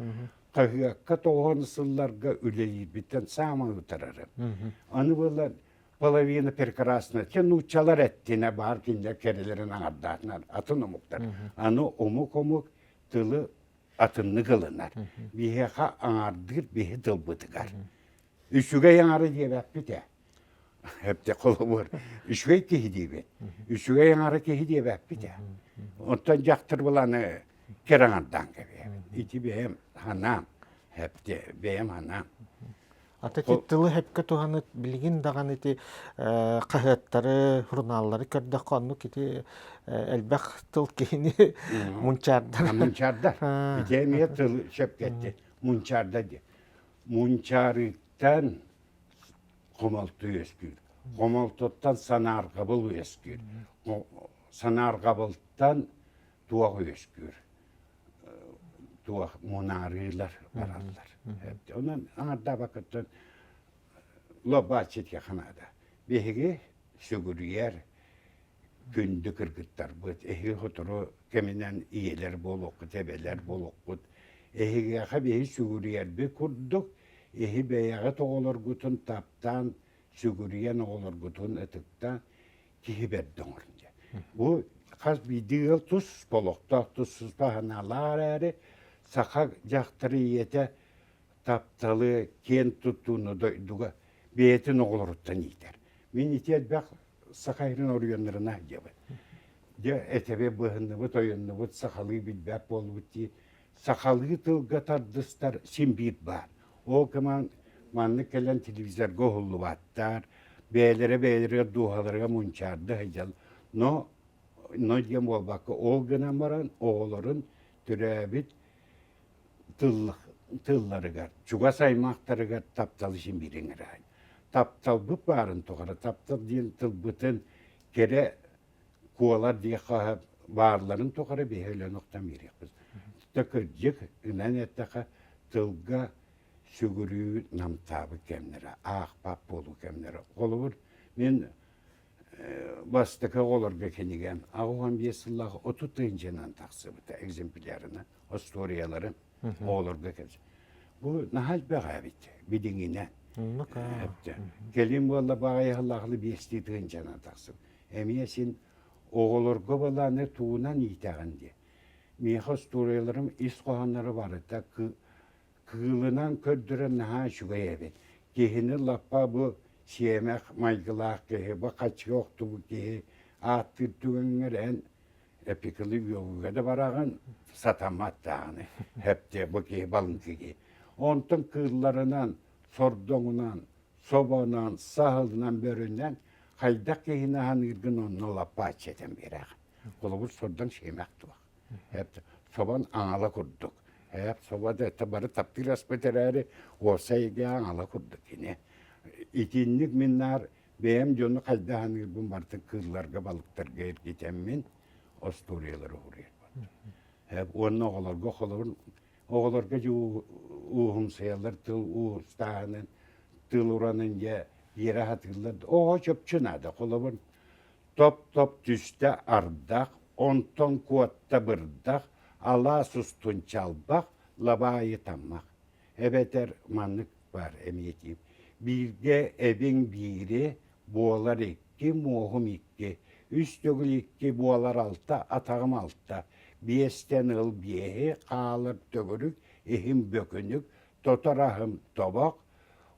[SPEAKER 2] Хаһыакка тоҕон сылларга үлэлиирбиттэн саамай утарарым. Аны буолла половина прекрасна. Те нууччалар эттинэ баар кинилэр кэрэлэрин аҥардаатынар атын омуктар. Аны омук-омук тылы атыннык ылынар. Биһиэхэ аҥаардыыр биһи тылбытыгар. Үчүгэй аҥары диэбэппит ээ. Эптэ холобур, үчүгэй киһи диибит. Үчүгэй аҥары киһи диэбэппит ээ. Оттон дьахтар буланы кэр аҥардаан кэбиһэбит. Ити бэйэм ханаам. Эпте бэйэм ханаам.
[SPEAKER 1] Ата ити тылы сөпкө туһаныы билигин даҕаны ити хаһыаттары, журналлары көрдөххө оннук ити элбэх тыл киһини мунчаардар.
[SPEAKER 2] Мунчаардар. Ити эмиэ тыл сөпкө этти. Мунчаардар диye. Мунчаарыыттан хомолто үөскүүр. Хомолтоттон санаарҕабыл үөскүүр. Санаарҕабылтан туох үөскүүр. Туох мунаарыылар бараллар. Онон аҥардаабаккыттан лобааччы этиэххэ наада. Биһиги сүгүрүйэр күндү кыргыттарбыт, эһиги сотору кэминэн ийэлэр буолуоххут, эбэлэр буолуоххут. Эһигиэхэ биһи сүгүрүйэрбит курдук, эһи бэйэҕит оҕолоргутун таптаан, сүгүрүйэн оҕолоргутун ытыктаан киһи бэрдэ оҥорун диэн. Бу Хас биирдии ыал тус олохтоох, тус-туспа санаалаах эрээри, саха дьахтары ийэтэ тапталы, киэн туттууну дойдуга бэйэтин оҕолоруттан иитэр. Мин ити элбэх саха сирин оройуоннарына сылдьабын. Дьэ, этэби быһынныбыт, ойуннубут, сахалыы билбэт буоллубут дии. Сахалыы тылга тардыстар син биир баар. Ол гынан маннык кэлэн телевизорга уһуллубаттар, бэйэлэрэ бэйэлэригэр дууһаларыгар мунчаарда сылдьал. Но, но диэн буолбакка, ол гынан баран оҕолорун төрөөбүт тыл, тылларыгар, чугас аймахтарыгар таптал иһин биир ыҥыраай. Тапталбыт баарын тухары, таптал диэн тылбытын кэрэ куолар диэххэ баарларын тухары биһи өлөн охтон биэриэхпит. Да кырдьык, ынан эттэхэ, тылга сүгүрүү намтаабыт кэмнэрэ, аахпат буолуу кэмнэрэ. Холобур, мин бастакы оҕолорго кинигэм 85 сыллаах 30 тыһыынчанан тахсыбыта экземплярынан остуоруйалары оҕолорго кэпсэ. Бу наһаа элбэх эбит билиҥинэн. Кэлин буолла баҕайыһалаахлы биэстии тыһыынчанан тахсыбыт. Эмиэ син оҕолорго былааны тугунан иитэҕин диye. Миэхэ остуоруйаларым ис хоһоонноро барыта кыылынан көрдөрөн наһаа үчүгэй эбит. Киһини лаппа бу сиэмэх майгылаах киһи, бу хаччыга охтубут киһи ааттыыр түгэҥҥэр эн эпикылы үөҕүүгэ да бараҕын, сатаммат даҕаны. Хэптиэ бу киһи балыҥкы киһи. Онтон кыылларынан, сордоҥунан, собонон, саһылынан, бөрүнэн хайдах киһини аһаныыргын онно лаппа аччатан биэрэҕин. Холобур, сордоҥ сиэмэх туох. Собон аҥала курдук. Эп собо да это бары таптыыр аспыт эрээри, уопсай эйгэ аҥала курдук кини. Итинник мин наар бэйэм дьону хайдах аныырбын барытын кыылларга, балыктарга эргитэммин остуоруйалары уһуруйарбын. Уонна оҕолорго холобур оҕолорго дьэ ууһумсуйаллар тыл уустааһынын, тыл уранын дьэ иэрэ сатыыллар. Оҕо чопчу наада. Холобур Топ-топ түстэ ардах, онтон куотта бырдах, алаас устун чалбах, лабаайы таммах. Эбэтэр маннык баар эмиэ этиим. Бииргэ эбиҥ биири, буолар икки, муоһум икки, үс төгүл икки буолар алта, атаҕым алта, биэстэн ыл биэһи, хаалар төгүрүк, иһим бөкүнүк, тотор аһым тобох,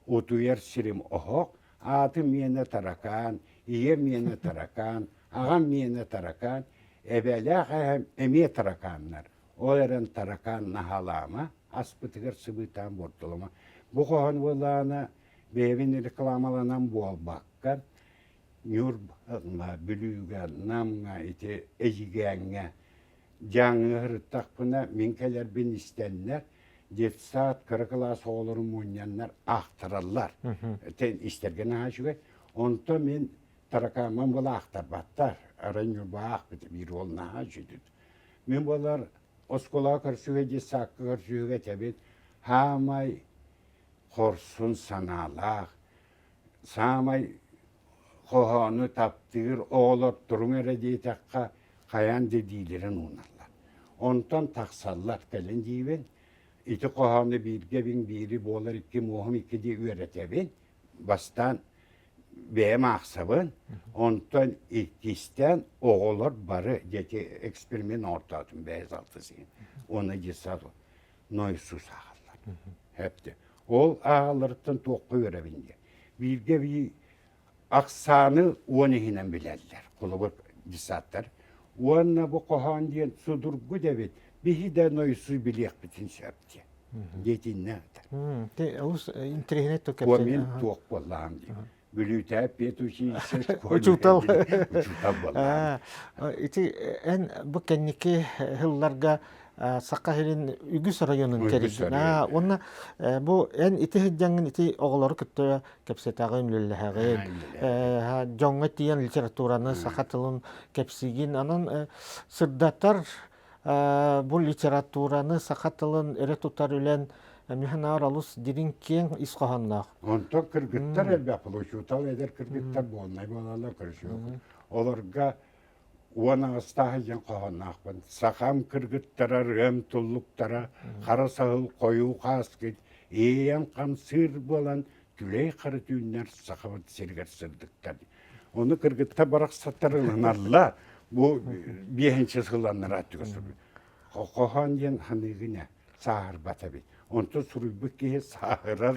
[SPEAKER 2] утуйар сирим оһох, аатым миэнэ таракаан, ийэм миэнэ таракаан, аҕам миэнэ таракаан, эбээлээх эһэм эмиэ таракааннар. Ол эрэн таракаан наһаалаама, аспытыгар сыбыытаан буортулама. Бу хоһоон буоллаҕына бэйэбин рекламаланан буолбакка, Ньурбаҕа, Бүлүүгэ, Намҥа, ити Эдьигээҥҥэ Дьааҥыга сырыттахпына, мин кэлэрбин истэннэр, детсад кыра кылаас оҕолорун мунньаннар аахтараллар. Истэргэ наһаа үчүгэй. Онтон мин таракааммын була аахтарбаттар. Арай Ньурба аахпыт биир уол наһаа үчүгэй. Мин буолар оскуолаҕа көрсүһэ детсадка көрсүһүүгэ этэбин, хаамай хорсун санаалаах, саамай хоһоону таптыыр оҕолор туруҥ эрэ диэтэххэ хайаан да диилэрин ууналлар. Онтон тахсаллар кэлин диибин, ити хоһоону бииргэ эбиҥ биири буолар икки муоһум икки дии үөрэтэбин. Бастаан бэйэм аахсабын, онтон иккистээн оҕолор бары дети эксперимент оҥортоотум бэйэ алтыс иһин. Уонна детсад Иисус ааҕаллар. Эпти. Ол ааҕалларыттан туохха үөрэбин диye. Бииргэ бии ахсааны уон иһинэн билэллэр. Холобур десаттар. Уонна бу хоһоон диэн судургу дэбит. Биһи да Иисус билиэхпитин сөп диye. Диэтиннэ атар.
[SPEAKER 1] Те олус интэриэһинэй то кэпсээн.
[SPEAKER 2] Мен туох буоллаҕым дии. Бүлүүтээп педучилище
[SPEAKER 1] Учуутал.
[SPEAKER 2] Учуутал буоллаҕым.
[SPEAKER 1] Ити эн бу кэнники сылларга Саха сирин үгүс районун кэрийдин. Уонна бу эн ити сылдьаҥҥын ити оҕолору кытта кэпсэтэҕин, үлэлэһэҕин, дьоҥҥо тиийэн литератураны, саха тылын кэпсиигин. Онон сырдатар бу литератураны, саха тылын өрө тутар үлэн миһанаар олус дириҥ киэҥ ис хоһоонноох.
[SPEAKER 2] Онтон кыргыттар элбэх учуутал эдэр кыргыттар буолнай буолаллар көрсүөх. Олорго уон аҕыстаах диэн хоһоонноохпун. Сахам кыргыттара, ырыам туллуктара, хара саһыл хойуу хааскыт, иэйэн хамсыыр буолан түлэй хара түүннэр сахабыт сиригэр сырдыктар. Ону кыргыттар барахсаттар ылыналлар. Бу биэһинчи сылланнара аттыга суруй. Хоһоон диэн ханыыгын ээ, сааһырбат эбит. Онтон суруйбут киһи сааһырар,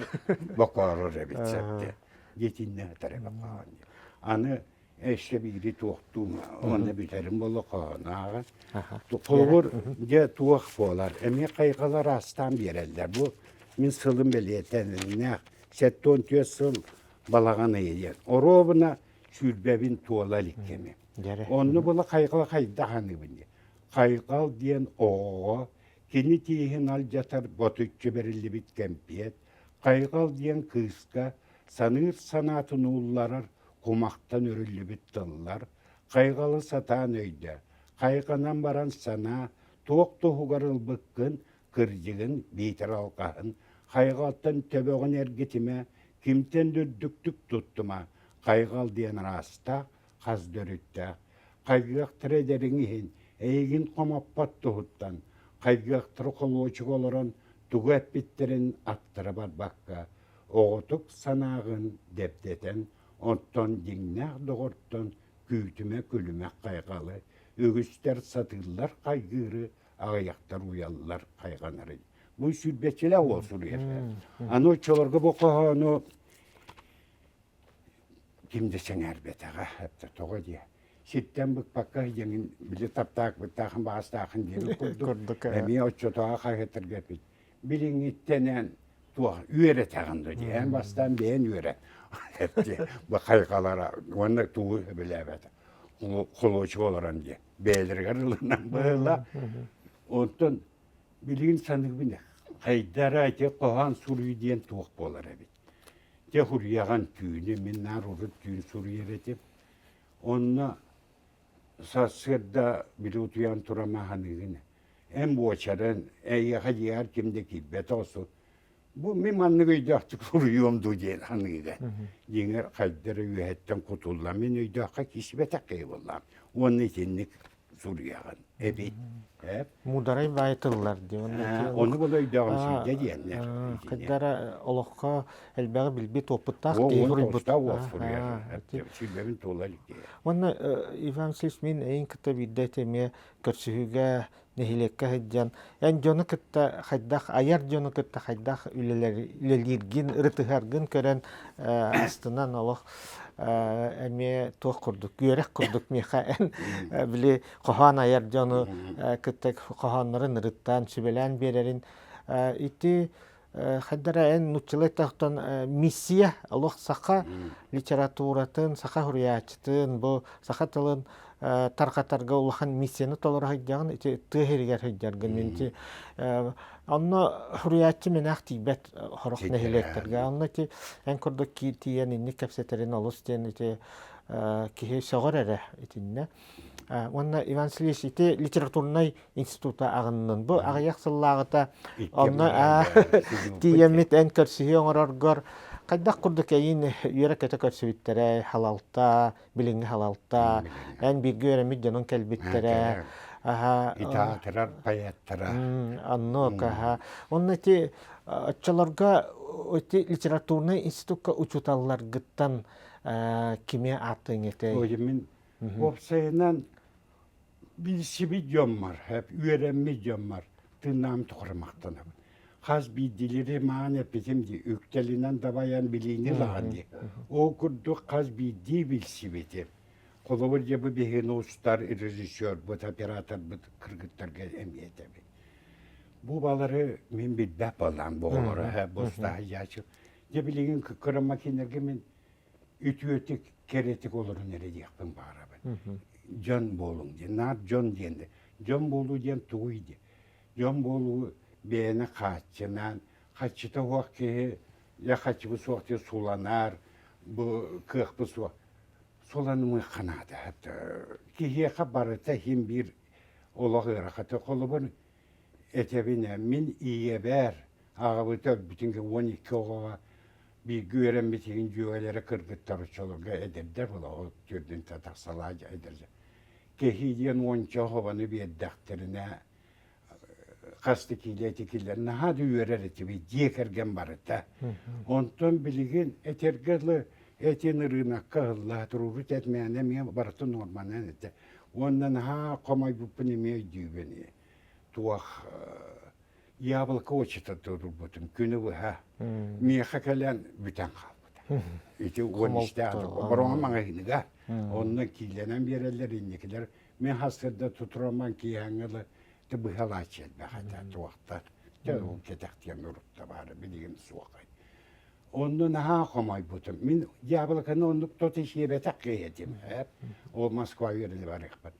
[SPEAKER 2] бокоорор эбит сэргэ. Диэтиннэ этэр эбит хоһоон диэн. Аны өссө биири туохтуум уонна бүтэрим буолла хоһоону ааҕан. Холобур, дьэ туох буолар, эмиэ хайҕалар аастаан биэрэллэр. Бу мин сылым бэлиэтэннээх, 74 сыл балаҕан ыйа диэн. Оруобуна сүүрбэбин туола илик кэми. Онно була хайҕала хайдах аныыбын диэн. Хайҕал диэн оҕоҕо кини тииһин алдьатар ботуччу бэриллибит кэмпиэт, хайҕал диэн кыыска саныыр санаатын уулларар кумахтан өрүллүбүт тыллар, хайҕалы сатаан өйдөө, хайҕанан баран санаа, туох туһугар ылбыккын, кырдьыгын биитэр алҕаһын, хайҕалтан төбөҕүн эргитимэ, кимтэн да үрдүктүк туттума, хайҕал диэн араастаах, хас да өрүттээх. Хайгыахтара эдэриҥ иһин, эйигин хомоппот туһуттан, хайгыахтара холуочук олорон тугу эппиттэрин аттара барбакка, оҕотук санааҕын дэбдэтэн, оттон дьиҥнээх доҕортон күүтүмэ күлүмэх хайҕалы, үгүстэр сатыыллар хайгыыры, аҕыйахтар уйаллар хайҕанары. Бу сүүрбэччилээх уол суруйар. Аны оччолорго бу хоһоону ким да сэҥээрбэтэҕэ тоҕо диэ сиртэн быкпакка диэҥин били таптаакпыттаахын баҕастаахын диэбит курдук эмиэ оччотооҕу хаһыаттарга эппит билиҥҥиттэнэн туох үөрэтэҕин да дии эн бастаан бэйэн үөрэт бу хайҕалара уонна тугу сөбүлээбэтэ холуочук олорон диэ бэйэлэригэр ылынан быһыыла онтон билигин саныыбын хайдара ити хоһоон суруй диэн туох буолар эбит Дьэ суруйаҕын түүнү, мин наар урут түүн суруйар этим. Онно сарсыарда били утуйан туран аһаныыгын эн буочарын эйиэхэ дьиэҕэр ким да киирбэтэ осу бу мин маннык өйдөөхтүк суруйуом дуу диэн саныыгын. Дьиҥэр хайда эрэ үөһэттэн кутуллан мин өйдөөххө киирсибэтэх киһи буоллаҕым. Уонна итинник суруйаҕын эбит.
[SPEAKER 1] Муударай баай тыллар дии.
[SPEAKER 2] Ону була өйдөөҕүм сүүрдэ диэннэр.
[SPEAKER 1] Хайдара олоххо элбэҕи билбит опыттаах киһи суруйбут.
[SPEAKER 2] Сүүрбэбин туола илик
[SPEAKER 1] Уонна Иван Васильевич мин эйин кытта биирдэ эмиэ көрсүһүүгэ нэһилиэккэ сылдьан эн дьону кытта хайдах айар дьону кытта хайдах үлэлииргин ырытыһаргын көрөн астынан олох эмиэ туох курдук үөрэх курдук миэхэ эн били хоһоон айар дьону кытта хоһооннорун ырыттаан сүбэлээн биэрэрин ити хайдара эн нууччалыы эттэхтэн миссия олох саха литературатын саха суруйааччытын бу саха тылын тарҕатарга улахан миссияны толоро сылдьаҕын ити тыа сиригэр сылдьаргын ити онно суруйааччы мэнээх тиийбэт сорох нэһилиэктэргэ онно ити эн курдук тиийэн инник кэпсэтэрин олус диэн ити киһи сөҕөр эрэ итиннэ уонна Иван Васильевич ити литературнай института аҕыннын. Бу аҕыйах сыллааҕыта онно тиийэммит эн көрсүһүү оҥороргор хайдах курдук эйин үөрэ-көтө көрсүбүттэрэ, халалта, билиҥҥи халалта, эн бииргэ үөрэммит дьонуҥ кэлбиттэрэ.
[SPEAKER 2] Итаатырар поэттара.
[SPEAKER 1] Оннук, аха. Онно ити оччолорго ити литературнай институкка учууталларгыттан кими ааттыаҥ этэй?
[SPEAKER 2] Мин уопсайынан Билсибит дьоммор, үөрэммит дьоммор тыыннаам тухары махтанабын. Хас биирдиилэри маан эппитим дии, үктэлинэн дабайан билиини ылаҕын дии. Ол курдук хас биирдии билсибитим. Холобур, дьэ бу биһигини устар режиссербут, операторбыт кыргыттарга эмиэ этэбин. Бу балары мин билбэт буоллаам бу оҕолору, бу устаһыйааччы. Дьэ билигин кыра макинергэ мин үтүөтүк, кэрэтик олорун эрэ диэхпин баҕарабын. Дьон буолуҥ диэн, наар дьон диэн. Дьон буолуу диэн тугуй диэн. Дьон буолуу бэйэни хааччынан, хаччыта суох киһи, я хаччыбы суох диэн суланар, бу кыахпы суох. Суланымыахха наада. Киһиэхэ барыта иһин биир олох ыарахата. Холобур, этэбин ээ, мин ийэбэр аҕабыта өлбүтүн 12 оҕоҕо бииргэ үөрэммитигин дьүөгэлэрэ кыргыттар оччолорго эдэрдэр буола ол төрдүн тахсалаа эдэр кэһии диэн уонча хобону биэрдэхтэринэ хас да киилэ эти киллэр наһаа да үөрэр этибит дьиэ кэргэн барыта онтон билигин этэргэ дылы этин ырыынакка ыһылла туруорбут эт мээнэ эмиэ барыта нуорманан этэ. Уонна наһаа хомойбуппун эмиэ өйдүүбүн. Туох яблоко очета турбутум күнү быһа. Миэхэ кэлэн бүтэн хаалбыта. Ити уон истээх бороҥо маҕаһыыныгар. Онно киилэнэн биэрэллэр инникилэр. Мин хасырда тутураман киэһэҥҥэ ыла быһалааччы элбэх этэ туохтар. Дьэ ол кэтэхтиэн урутта баара билигин суохай. Онно наһаа хомойбутум. Мин яблоканы оннук тото сиэбэтэх киһи этим. Ол Москва үөрэнэ барыахпын.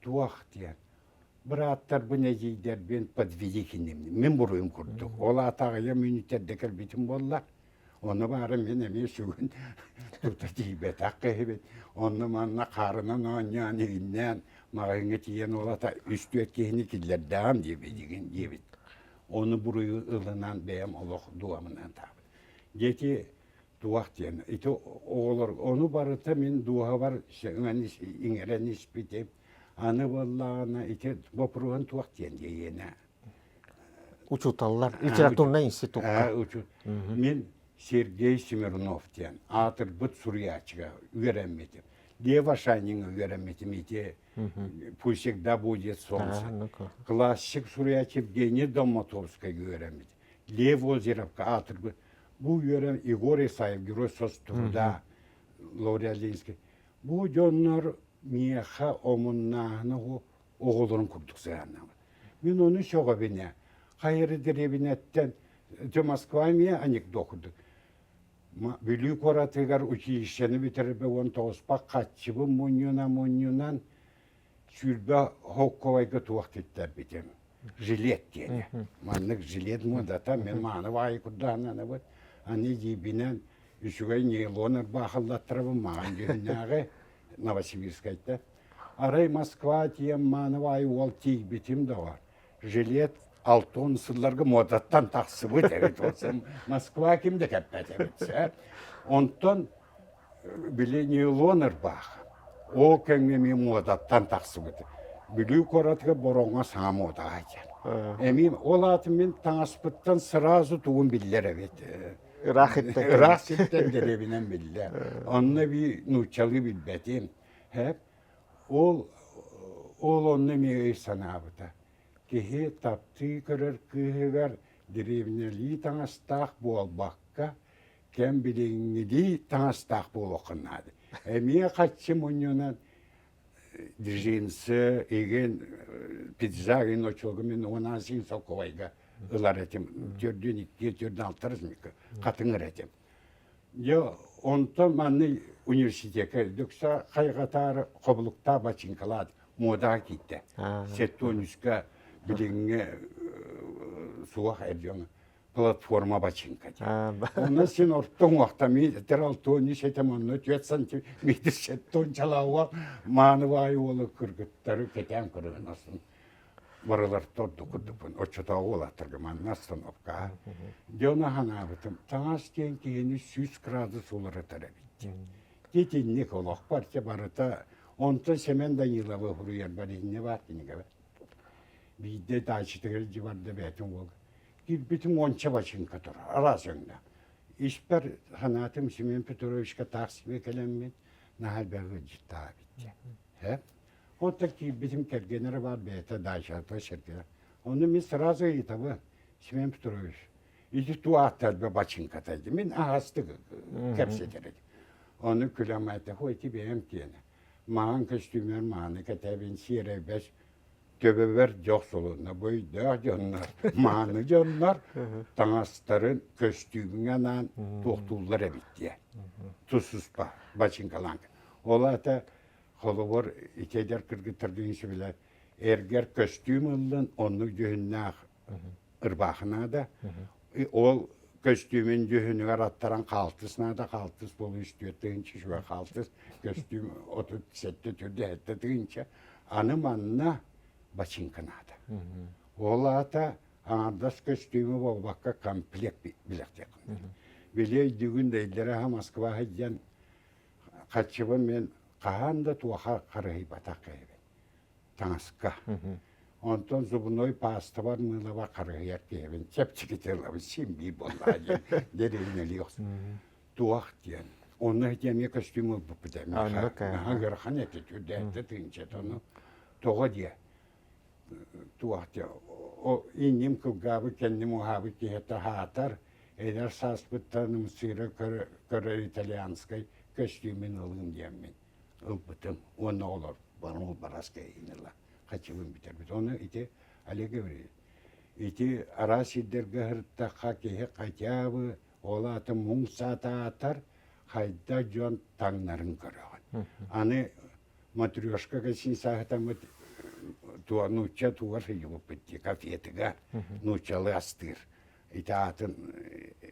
[SPEAKER 2] Туох диэн бырааттарбын, эдьиийдэрбин подвели кинимни. Мин буруйум курдук. Ол аата аҕыйах мүнүүтэрдэ кэлбитим буолла. Ону баара мин эмиэ сүгүн тута тиийбэтэх киһибин. Онно манна хаарынан оонньоон, иһиннээн, маҕаһыыҥҥа тиийэн ол ата үс-түөрт киһини киллэрдэҕим диэбит диэбит. Ону буруйу ылынан бэйэм олох дуомунан таабыт. Дети туох диэн ити оҕолор ону барыта мин дууһабар иҥэрэн испитим. Аны буоллаҕына ити боппуруоһун туох диэн диэйиэнэ.
[SPEAKER 1] Учууталлар литературнай институкка.
[SPEAKER 2] Мин Сергей Смирнов диэн аатырбыт суруйааччыга үөрэммитим. Лев Шайниҥҥа үөрэммитим ити «Пусть всегда будет солнце». Классик суруйааччы Евгений Домотовскайга үөрэммит. Лев Озеровка аатырбыт. Бу үөрэн Егор Исаев, герой соцтруда, Лауреалинский. Бу дьоннор миэхэ омуннааһына оҕолорун курдук сыһыаннаабыт. Мин ону сөҕөбүнэ. Хайыры дэриэбинэттэн, Москва эмиэ анекдот курдук. Бүлүү куоратыгар училищены бүтэрэрбэ 19-пах хаччыбын мунньунан-мунньунан 20 холкуобайга туох титтэрбитим. Жилет диэни. Маннык жилет муодата мен мааны баайы курдаананабыт. Аны дьиибинэн үчүгэй нейлон ырбаахыллаттарабын маҕан дьүһүннээҕи Новосибирскайта. Арай Москва тиийэн мааны баайы уол тиийбитим доҕор. Жилет 60 сылларга муодаттан тахсыбыт эбит. Москва ким да кэппэт эбит. Онтон били нейлон ырбаах. Ол кэмҥэ эмиэ муодаттан тахсыбыт. Бүлүү куоратыгар бороҥҥо саҥа муодаҕа диэн. Эмиэ ол аатын мин таҥаспыттан сразу тугун биллэр эбит.
[SPEAKER 1] Ыраах сиртэн.
[SPEAKER 2] Ыраах сиртэн дэриэбинэн биллэр. Онно би нууччалыы билбэтим. Ол ол онно эмиэ өй санаабыта. Киһи таптыы көрөр кыыһыгар дэриэбинэлии таҥастаах буолбакка, кэм билиҥҥилии таҥастаах буолуоххун наада. Эмиэ хаччы мунньунан джинсы, игин, пиджак игин очуогу мин 18 солкуобайга ылар этим. Төрдүн икки, төрдүн алтарыс хатыҥыр этим. Дьэ, онтон манна университекка дөксө хайҕатаары хобулуктаах бачыыҥкалаат муодаҕа киирдэ. 73-ка билиҥҥи суох эр дьон платформа бачыыҥка диэн. Онно син орто уҥуохта метр 63 этим онно 4 сантиметр сеттон чалауа мааны баай уолу кыргыттары кэтээн көрөн асын барылар торду курдукпун оччотооҕу уолаттарга манна остановка дьоно санаабытым таҥас диэн киһини 100 градус уларытар эбит итинник олохпор чэ барыта онтон Семен Даниловы суруйарбар инньэ баар кинигэбэр биирдэ даачытыгар илдьи барда бэйэтин уол киирбитим уонча бачыыҥка турар араас өҥнөөх испэр санаатым Семен Петровичка таах сибэ кэлэммин наһаа элбэх ыалдьыттаах эбит диэн Оттон киирбитим кэргэнэ эрэ баар бэйэтэ даачата сиргэ. Ону мин сразу ыйытабын, Семен Петрович, ити туу ааттарга бачыҥката дии. Мин аһастык кэпсэтэр этим. Ону күлэн этэ, ой, ити бэйэм киэнэ. Маҥан көстүүмэр мааны кэтэбин, сиэрэйбэс төбөбөр дьох сулунна. Бу өйдөөх дьоннор, мааны дьоннор таҥастарын көстүүмҥэ анаан туохтууллар эбит диye. Тус-туспа бачыҥкалаан. Ол аата Холобур, ити эдэр кыргыттардыын сөбүлээн эргэр көстүүм ыллын, оннук дьүһүннээх ырбаахы наада. Ол көстүүмүн дьүһүнүгэр аттаран хаалтыс наада, хаалтыс буолу 3-4 тыһыынча, үчүгэй хаалтыс, көстүүм 37 түрдэ 7 тыһыынча. Аны манна бачыыҥка наада. Ол аата аҥардас көстүүмү буолбакка комплект билэхтиэххин. Били өйдүүгүн да өйдөрө Москва сылдьан Хаччыбын мин хаһан да туоха харыһыйбатах киһибин. Таҥаска. Онтон зубной паастабар мыылабар харыһыйар киһибин. Чэпчэкити ылабын син биир буоллаҕа диэн дэриэбинэлии охсун. Туох диэн. Онно ити эмиэ көстүүм ылбыппыт эмиэ. Наһаа ыарахан этэ, түрдээттэ тыынчата ону. Тоҕо диэ туох диэ инним кылгаабыт, кэнним уһаабыт киһи таһаатар, эдэр сааспыттан ымсыыра көрөр итальянскай көстүүмүн ылыым диэммин ылбытым уонна олор барыл барас кэһиини ыла хачыбын бүтэрбит. Ону ити Олег Гаврильевич ити араас сирдэргэ сырыттахха киһи хотя бы ол аата муҥ саатаатар хайда дьон таҥнарын көрөҕүн. Аны матрешка кэсин сааһытаммыт туа нуучча тугар сылдьыбыппыт дии кафетыгар нууччалыы астыыр. Ити аатын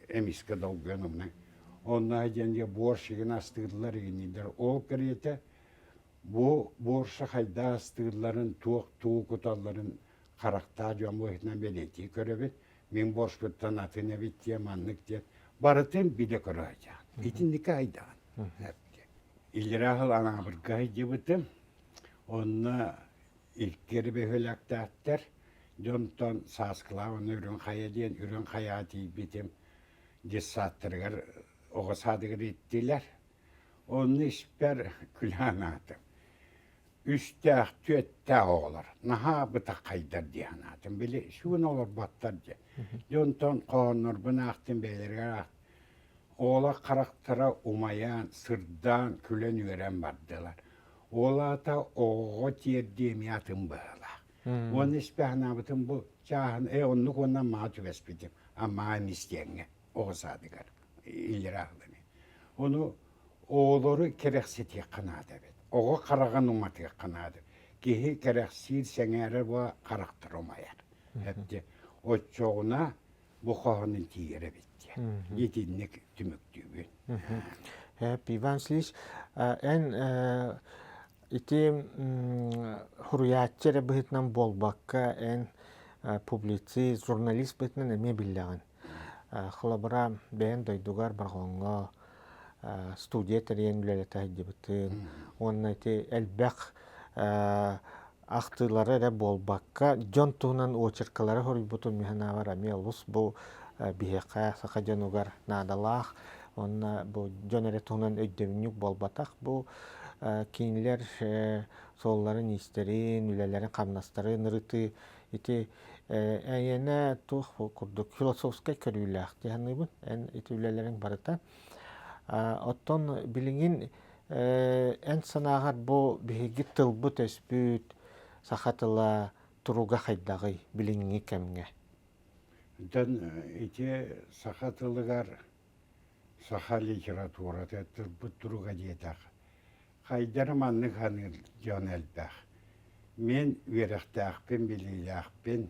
[SPEAKER 2] эмискэ долгуйан умнан. Онно диэн дьэ борщигын астыыллар игиннииллэр. Ол кэриэтэ бу борща хайда астыылларын, туох туу куталларын харахтаах дьон быһыытынан бэлиэтии көрөбүт. Мин борщпуттан атын эбит диэн, маннык диэн барытын билэ көрө сылдьаҕын. Итинникэ айдаҕын. Иллэрээ сыл Анаабырга сылдьыбытым. Онно икки эрэ бөһүөлэктээхтэр. Дьонтон Сааскылаах уонна Үрүҥ Хайа диэн Үрүҥ Хайаҕа тиийбитим. Детсадтарыгар оҕо саадыгар ииттилэр. Онно испэр күлээн аатым. Үстээх, түөттээх оҕолор наһаа бытаххайдар дии санаатым. Били сүүн олорботтор диэн. Дьонтон хоһооннорбун аахтым, бэйэлэригэр аахтым. Оҕолор харахтара умайан, сырдаан, күлэн-үөрэн бардылар. Ол аата оҕоҕо тиэрдии эмиэ атын быһыылаах. Уонна испэ санаабытым бу чааһын ээ оннук уонна Аммаҕа түбэспитим. Аммаҕа эмис диэҥҥэ оҕо саадыгар иллэрээ сыл эмиэ. Ону оҕолору кэрэхсэтиэххэ наада эбит. Оҕо хараҕын уматыахха наада. Киһи кэрэхсиир, сэҥээрэр буола харахтара умайар. Эбди оччоҕуна бу хоһоонун тиийэр эбит диэн. Итинник түмүктүүбүн.
[SPEAKER 1] Иван Васильевич, эн ити суруйааччы эрэ быһыытынан буолбакка, эн публицист, журналист быһыытынан эмиэ биллэҕин. Холобура, бэйэҥ дойдугар Борҕоҥҥо студия тэрийэн үлэлэтэ сылдьыбытын уонна ити элбэх ахтыылары эрэ буолбакка, дьон туһунан очеркалары суруйбутун мин санаабар эмиэ олус бу биһиэхэ саха дьонугар наадалаах уонна бу дьон эрэ туһунан өйдөбүнньүк буолбатах бу кинилэр суолларын-иистэрин, үлэлэрин-хамнастарын ырытыы ити эйиэнэ туох курдук философскай көрүүлээх дии саныыбын эн ити үлэлэриҥ барыта. Оттон билигин эн санааҕар бу биһиги тылбыт өспүт саха тыла туруга хайдаҕый билиҥҥи кэмҥэ?
[SPEAKER 2] Онтон ити саха тылыгар саха литературата тылбыт туруга диэтэх хайдары маннык саныыр дьон элбэх. Мин үөрэхтээхпин, билиилээхпин,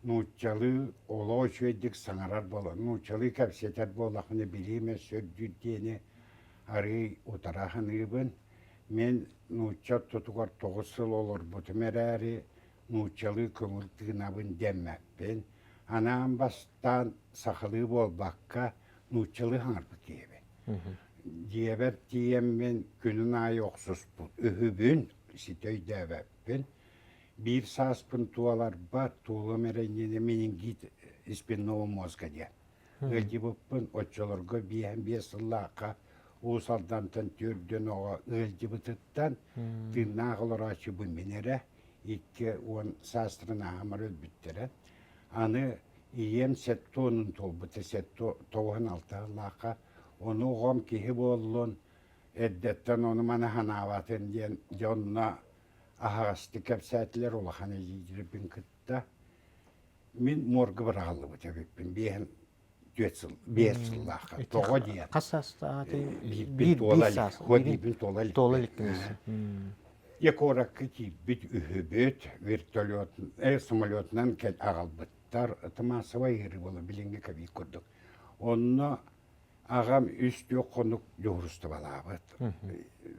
[SPEAKER 2] нууччалыы олох үчүгэйдик саҥарар буолан, нууччалыы кэпсэтэр буоллахпына билиим өссө үрдүүр диэни арыый утара саныыбын. Мин нуучча ортотугар 9 сыл олорбутум эрээри, нууччалыы көҥүл тыынабын дэммэппин. Анаан бастаан сахалыы буолбакка, нууччалыы саҥарбыт киһибин. Дьиэбэр тиийэммин күнүн аайы охсуспут үһүбүн, ситэ өйдөөбөппүн. Биир сааспын туоларбар туолуом эрэ иннинэ менингит спинного мозга диэн ыалдьыбыппын. Оччолорго 55 сыллаахха Уус Алдантан түөрдүн оҕо ыалдьыбытыттан тыыннаах олорооччубун мин эрэ 20 саастарын ааһамар өлбүттэрэ. Аны ийэм сэттэ уонун туолбута, 96 сыллаахха. Ону оҕом киһи буоллун, эрдэттэн ону-маны санаабатын диэн дьонно аһаҕастык кэпсээтилэр улахан эдьиийдэрбин кытта. Мин морга быраҕыллыбыт эбиппин 54 сыл, 5 сыллаахха. Тоҕо диэн.
[SPEAKER 1] Хас саастаах
[SPEAKER 2] Биирбин туола илик. Биирбин туола илик.
[SPEAKER 1] Туола иликкин.
[SPEAKER 2] Я куоракка киирбит үһүбүт, вертолет, самолетунан аҕалбыттар. Это массовай ыарыы буола билиҥҥи ковид курдук. Онно аҕам үс-түөрт хонук дьуһуурустубалаабыт.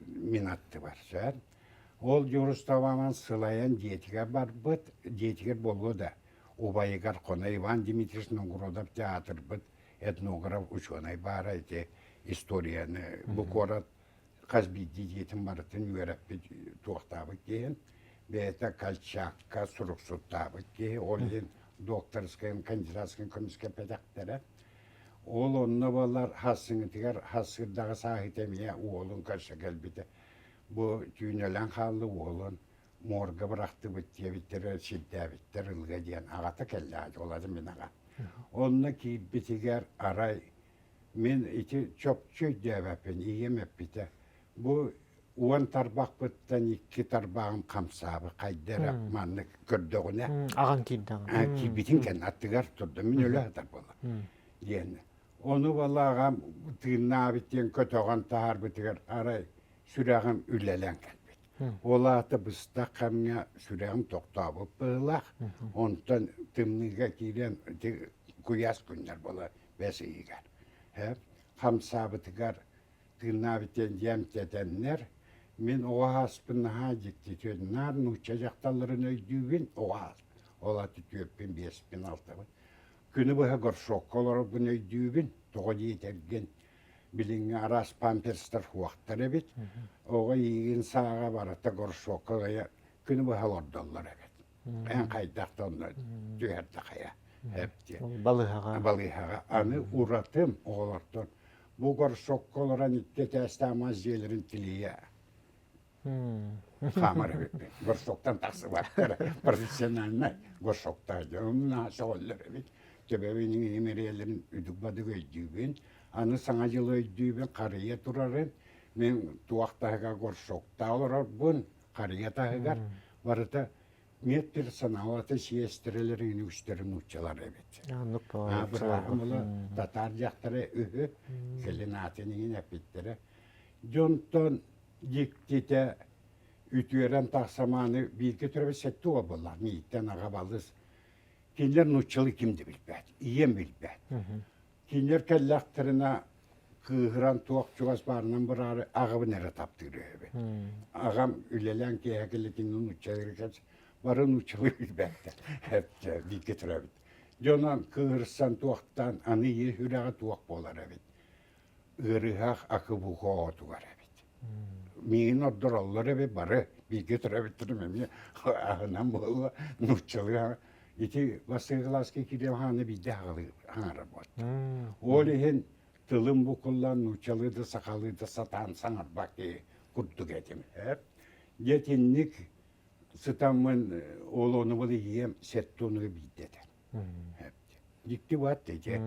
[SPEAKER 2] Мин аттыбар сөп. Ол дьуһуурустубанан сылайан дьиэтигэр барбыт, дьиэтигэр буолуо да, убайыгар хоно Иван Дмитриевич Новгородов театрбыт этнограф учуонай баара ити историяны бу куорат хас биирдии дьиэтин барытын үөрэппит туохтаабыт киһи бэйэтэ Колчакка суруксуттаабыт киһи ол иһин докторскайын кандидатскайын көмүскэппэтэхтэрэ ол онно буоллар хассыҥытыгар хассыырдаҕа сааһыта эмиэ уолун көрсө кэлбитэ бу түүнөлөн хаалла уолун. морга бырахтыбыт диэбиттэрэ сирдээбиттэр ылга диэн аҕата кэллэҕэ ол аты мин аҕа. Онно киирбитигэр арай мин ити чопчу өйдөөбөппүн ийэм эппитэ бу уон тарбахпыттан икки тарбаҕым хамсаабы хайда эрэ маннык көрдөҕүнэ
[SPEAKER 1] аҕаҥ киирдэҕин
[SPEAKER 2] киирбитин кэннэ аттыгар турда мин өлө сытар буолла диэн ону балааҕам тыыннаабыт диэн көтөҕөн таһаарбытыгар арай сүрэҕим үлэлээн кэлбит ол аата быстах кэмҥэ сүрэҕим тохтообут быһыылаах онтон тымныыга киирэн куйаас күннэр буолар бэс ыйыгар хамсаабытыгар тыыннаабыт диэн дьиэмтэтэннэр мин оҕо ааспын наһаа дьиктитин наар нуучча дьахталларын өйдүүбүн оҕо аас ол аты түөрпүн биэспин алтабын күнү быһа горшокка олорорбун өйдүүбүн тоҕо диэтэргин билиҥҥи араас памперстар суохтар эбит оҕо иигин сааҕа барыта горшокка күнү быһа олордоллор эбит эн хайдах да онно түһэрдэ хайа
[SPEAKER 1] балыыһаҕа
[SPEAKER 2] балыыһаҕа аны уратым оҕолортон бу горшокка олорон икки этээстээх мас дьиэлэрин тилийэ хаамар эбиппин горшоктан тахсыбаттар профессиональнай горшоктаах дьон наһаа сөҕөллөр эбит төбөбүн иҥириэлэрин үдүк-бадык өйдүүбүн аны саҥа дьылы өйдүүбүн харыйа турарын мин туох таһыгар горшоктаах олорорбун харыйа таһыгар барыта медперсоналата сиэстэрэлэрин үгүстэрэ нууччалар эбит.
[SPEAKER 1] Оннук
[SPEAKER 2] Бырааһым ыла татаар дьахтара үһү, кэлин аатын иһин эппиттэрэ. Дьонтон дьиктитэ үтүөрэн тахсамааны бииргэ төрөөбүт сэттэ уол буоллаах мииттэн аҕа балыс. Кинилэр нууччалыы ким да билбэт, ийэм билбэт. Кинилэр кэллэхтэринэ кыыһыран туох чугас баарынан быраары аҕабын эрэ таптыыр үһүбүт. Аҕам үлэлээн киэһэ кэлитин нууччалыы бары нууччалыы билбэттэр. Бииргэ төрөөбүт. Дьонон кыыһырсан туохтан аны ийэ сүрэҕэ туох буолар эбит. Ыарыһах акыбуха оҕотугар эбит. Миигин ордороллор эбит бары бииргэ төрөөбүттэрим эмиэ аһынан буолла нууччалыы ити бастакы кылааска киириэм хаана биирдэ хаҥарар буолта. Ол иһин тылым букуллан нууччалыы да сахалыы да сатаан саҥарбат киһи курдук этим. Дьэ итинник сытаммын ол ону был ийэм сэттэ онуга биирдэ этэ. Дьикти баат ити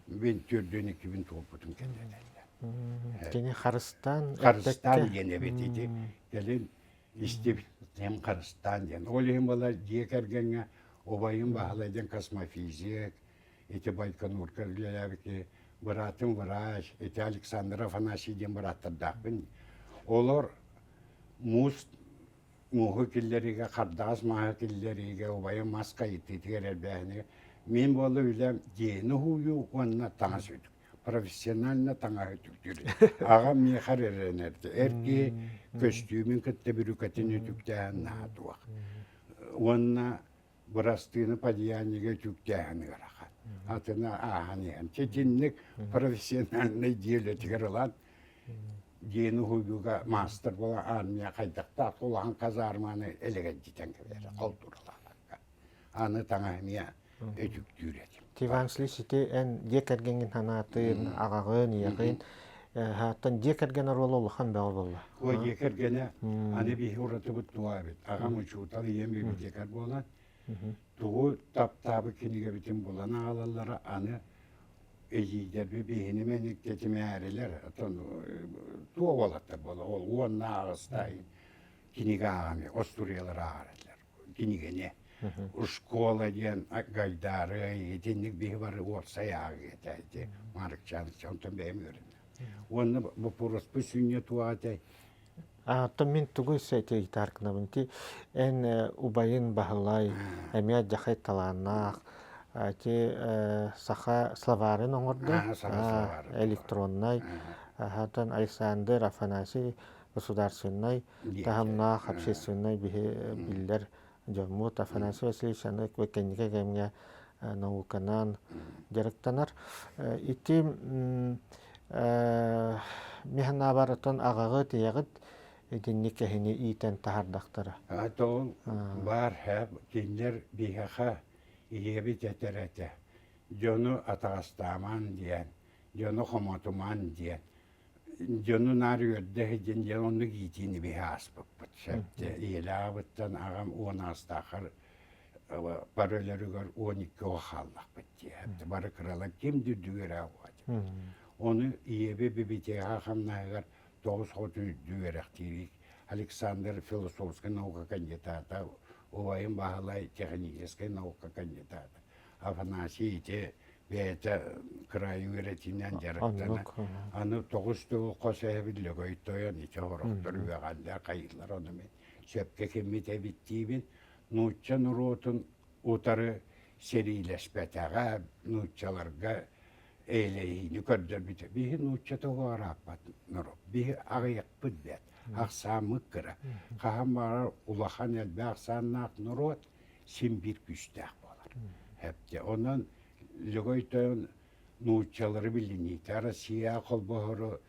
[SPEAKER 2] мин төрдүөн иккибин туолбутум кэннэ этэллэр.
[SPEAKER 1] Кини харыстаан
[SPEAKER 2] Харыстаан диэн эбит ити. Кэлин истибитим харыстаан диэн. Ол иһин буолар дьиэ кэргэҥҥэ убайым Баһылай диэн космофизик, ити Байконурка үлэлээбит быраатым врач, ити Александр Афанасий диэн бырааттардаахпын. Олор муус мууһу киллэриигэ, хардаҕас маһы киллэриигэ, убайым мас хайытыытыгар элбээһинигэр мин буола үлэм дьиэни уһуйуу уонна таҥас үтүк. Профессионально таҥаһы үтүктүүр. Аҕам миэхэ эрэнэрдэ. Эр киһи көстүүмүн кытта бүрүкэтин үтүктээһин наһаа туох. Уонна бырастыыны подъяннига үтүктээһин ыарахан. Атына ааһан иһэн. Итинник профессиональнай дьиэ үлэтигэр ылан дьиэни уһуйууга маастар буола армия хайдахтаах улахан казарманы элэгэлдьитэн кэбиһэрэ холтуралаабакка. Аны таҥаһы эмиэ өтүктүүр этим.
[SPEAKER 1] Иван Васильевич, ити эн дьиэ кэргэҥҥин санаатын, аҕаҕын, ийэҕин, хааттан дьиэ кэргэн оруола улахан бөҕө буолла.
[SPEAKER 2] Ой, дьиэ кэргэнэ аны биһи уратыбыт туга эбит. Аҕам учуутал, ийэм библиотекарь буолан, тугу таптаабыт кинигэбитин булан аҕалаллара, аны эдьиийдэрбит биһини мэниктэтимээрилэр, оттон туох уолаттар буола, ол уонна аҕыстаайын кинигэ ааҕан, остуоруйалары ааҕар этилэр. Кинигэни школа диэн Гайдары итинник биһи бары уопсай ааҕыы этэ ити Марыкчаан онтон бэйэм үөрэнним. Уонна боппуруоспут сүнньэ туох этэй?
[SPEAKER 1] Оттон мин тугу өссө ыйытаар гынабын ти эн убайын Баһылай эмиэ дьахай талааннаах ити саха словарын оҥордо электроннай оттон Александр Афанасий государственнай таһымнаах общественнай биһи биллэр дьоммут Афанасий Васильевич аны кэнники кэмҥэ науканан дьарыктанар. Ити миһанаабар отон аҕаҕыт, ийэҕит итинник киһини иитэн таһардахтара.
[SPEAKER 2] Ол баар кинилэр биһиэхэ ийэбит этэр этэ. Дьону атаҕастааман диэн, дьону хомотуман диэн. Дьону наар үөрдэ сылдьан диэн оннук иитиини биһи ааспыппыт. Сөптө ийэлээҕибиттэн аҕам 10 аастаахар бары өлөрүгэр 12 оҕо хааллахпыт дии. Бары кыралар ким да үрдүгэр Ону ийэби бибитиэхэ хамнаһыгар тоҕус хоту үрдүк үөрэхтиирик Александр философскай наука кандидата, убайым Баһылай техническай наука кандидата, Афанасий ити бэйэтэ кыраайы үөрэтиинэн дьарыктана. Аны тоҕус төгүл хос эһэбит Лөгөй тойон ити сорохтор үөҕэллэр, хайыылар ону мин сөпкө киммит эбит диибин. Нуучча норуотун утары сэриилэспэтэҕэ, нууччаларга эйэлэһиини көрдөрбүтэ. Биһи нуучча тугу арааппат норуот. Биһи аҕыйахпыт бэрт, ахсааммыт кыра. Хаһан баҕарар улахан элбэх ахсааннаах норуот син биир күүстээх буолар. Эптэ. Онон Лөгөй Тойон нууччалары билиниитэ Россия холбоһору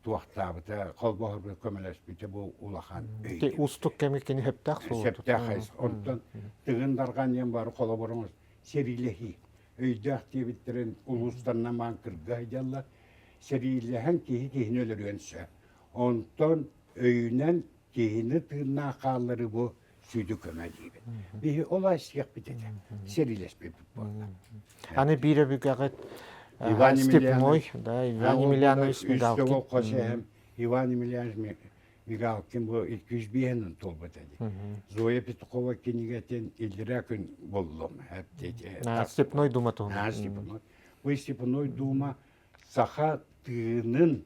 [SPEAKER 2] туохтаабыта, холбоһорго көмөлөспүтэ бу улахан өйдөбүл.
[SPEAKER 1] Уустук кэми кини сөптөөх суолу.
[SPEAKER 2] Сөптөөх Онтон Тыгын Дархан диэн бары холобуруҥ сэриилэһии. Өйдөөх диэбиттэрин улуустарынан маан кырга сылдьаллар. Сэриилэһэн киһи киһини өлөрүөн сөп. Онтон өйүнэн киһини тыыннаах хаалларыы бу сүдү көмө диибит. Биһи ол айсыахпыт этэ. Сэриилэспиппит буолла.
[SPEAKER 1] Аны биир өбүгэҕит
[SPEAKER 2] Иван
[SPEAKER 1] Степной, да, Иван Емельянович Мигалкин.
[SPEAKER 2] Иван Емельянович Мигалкин бу 205 туолбут эди. Зоя Петухова кинигэтин иллирээ күн буллум.
[SPEAKER 1] Степной дума туһунан.
[SPEAKER 2] Степной. Бу Степной дума саха тыынын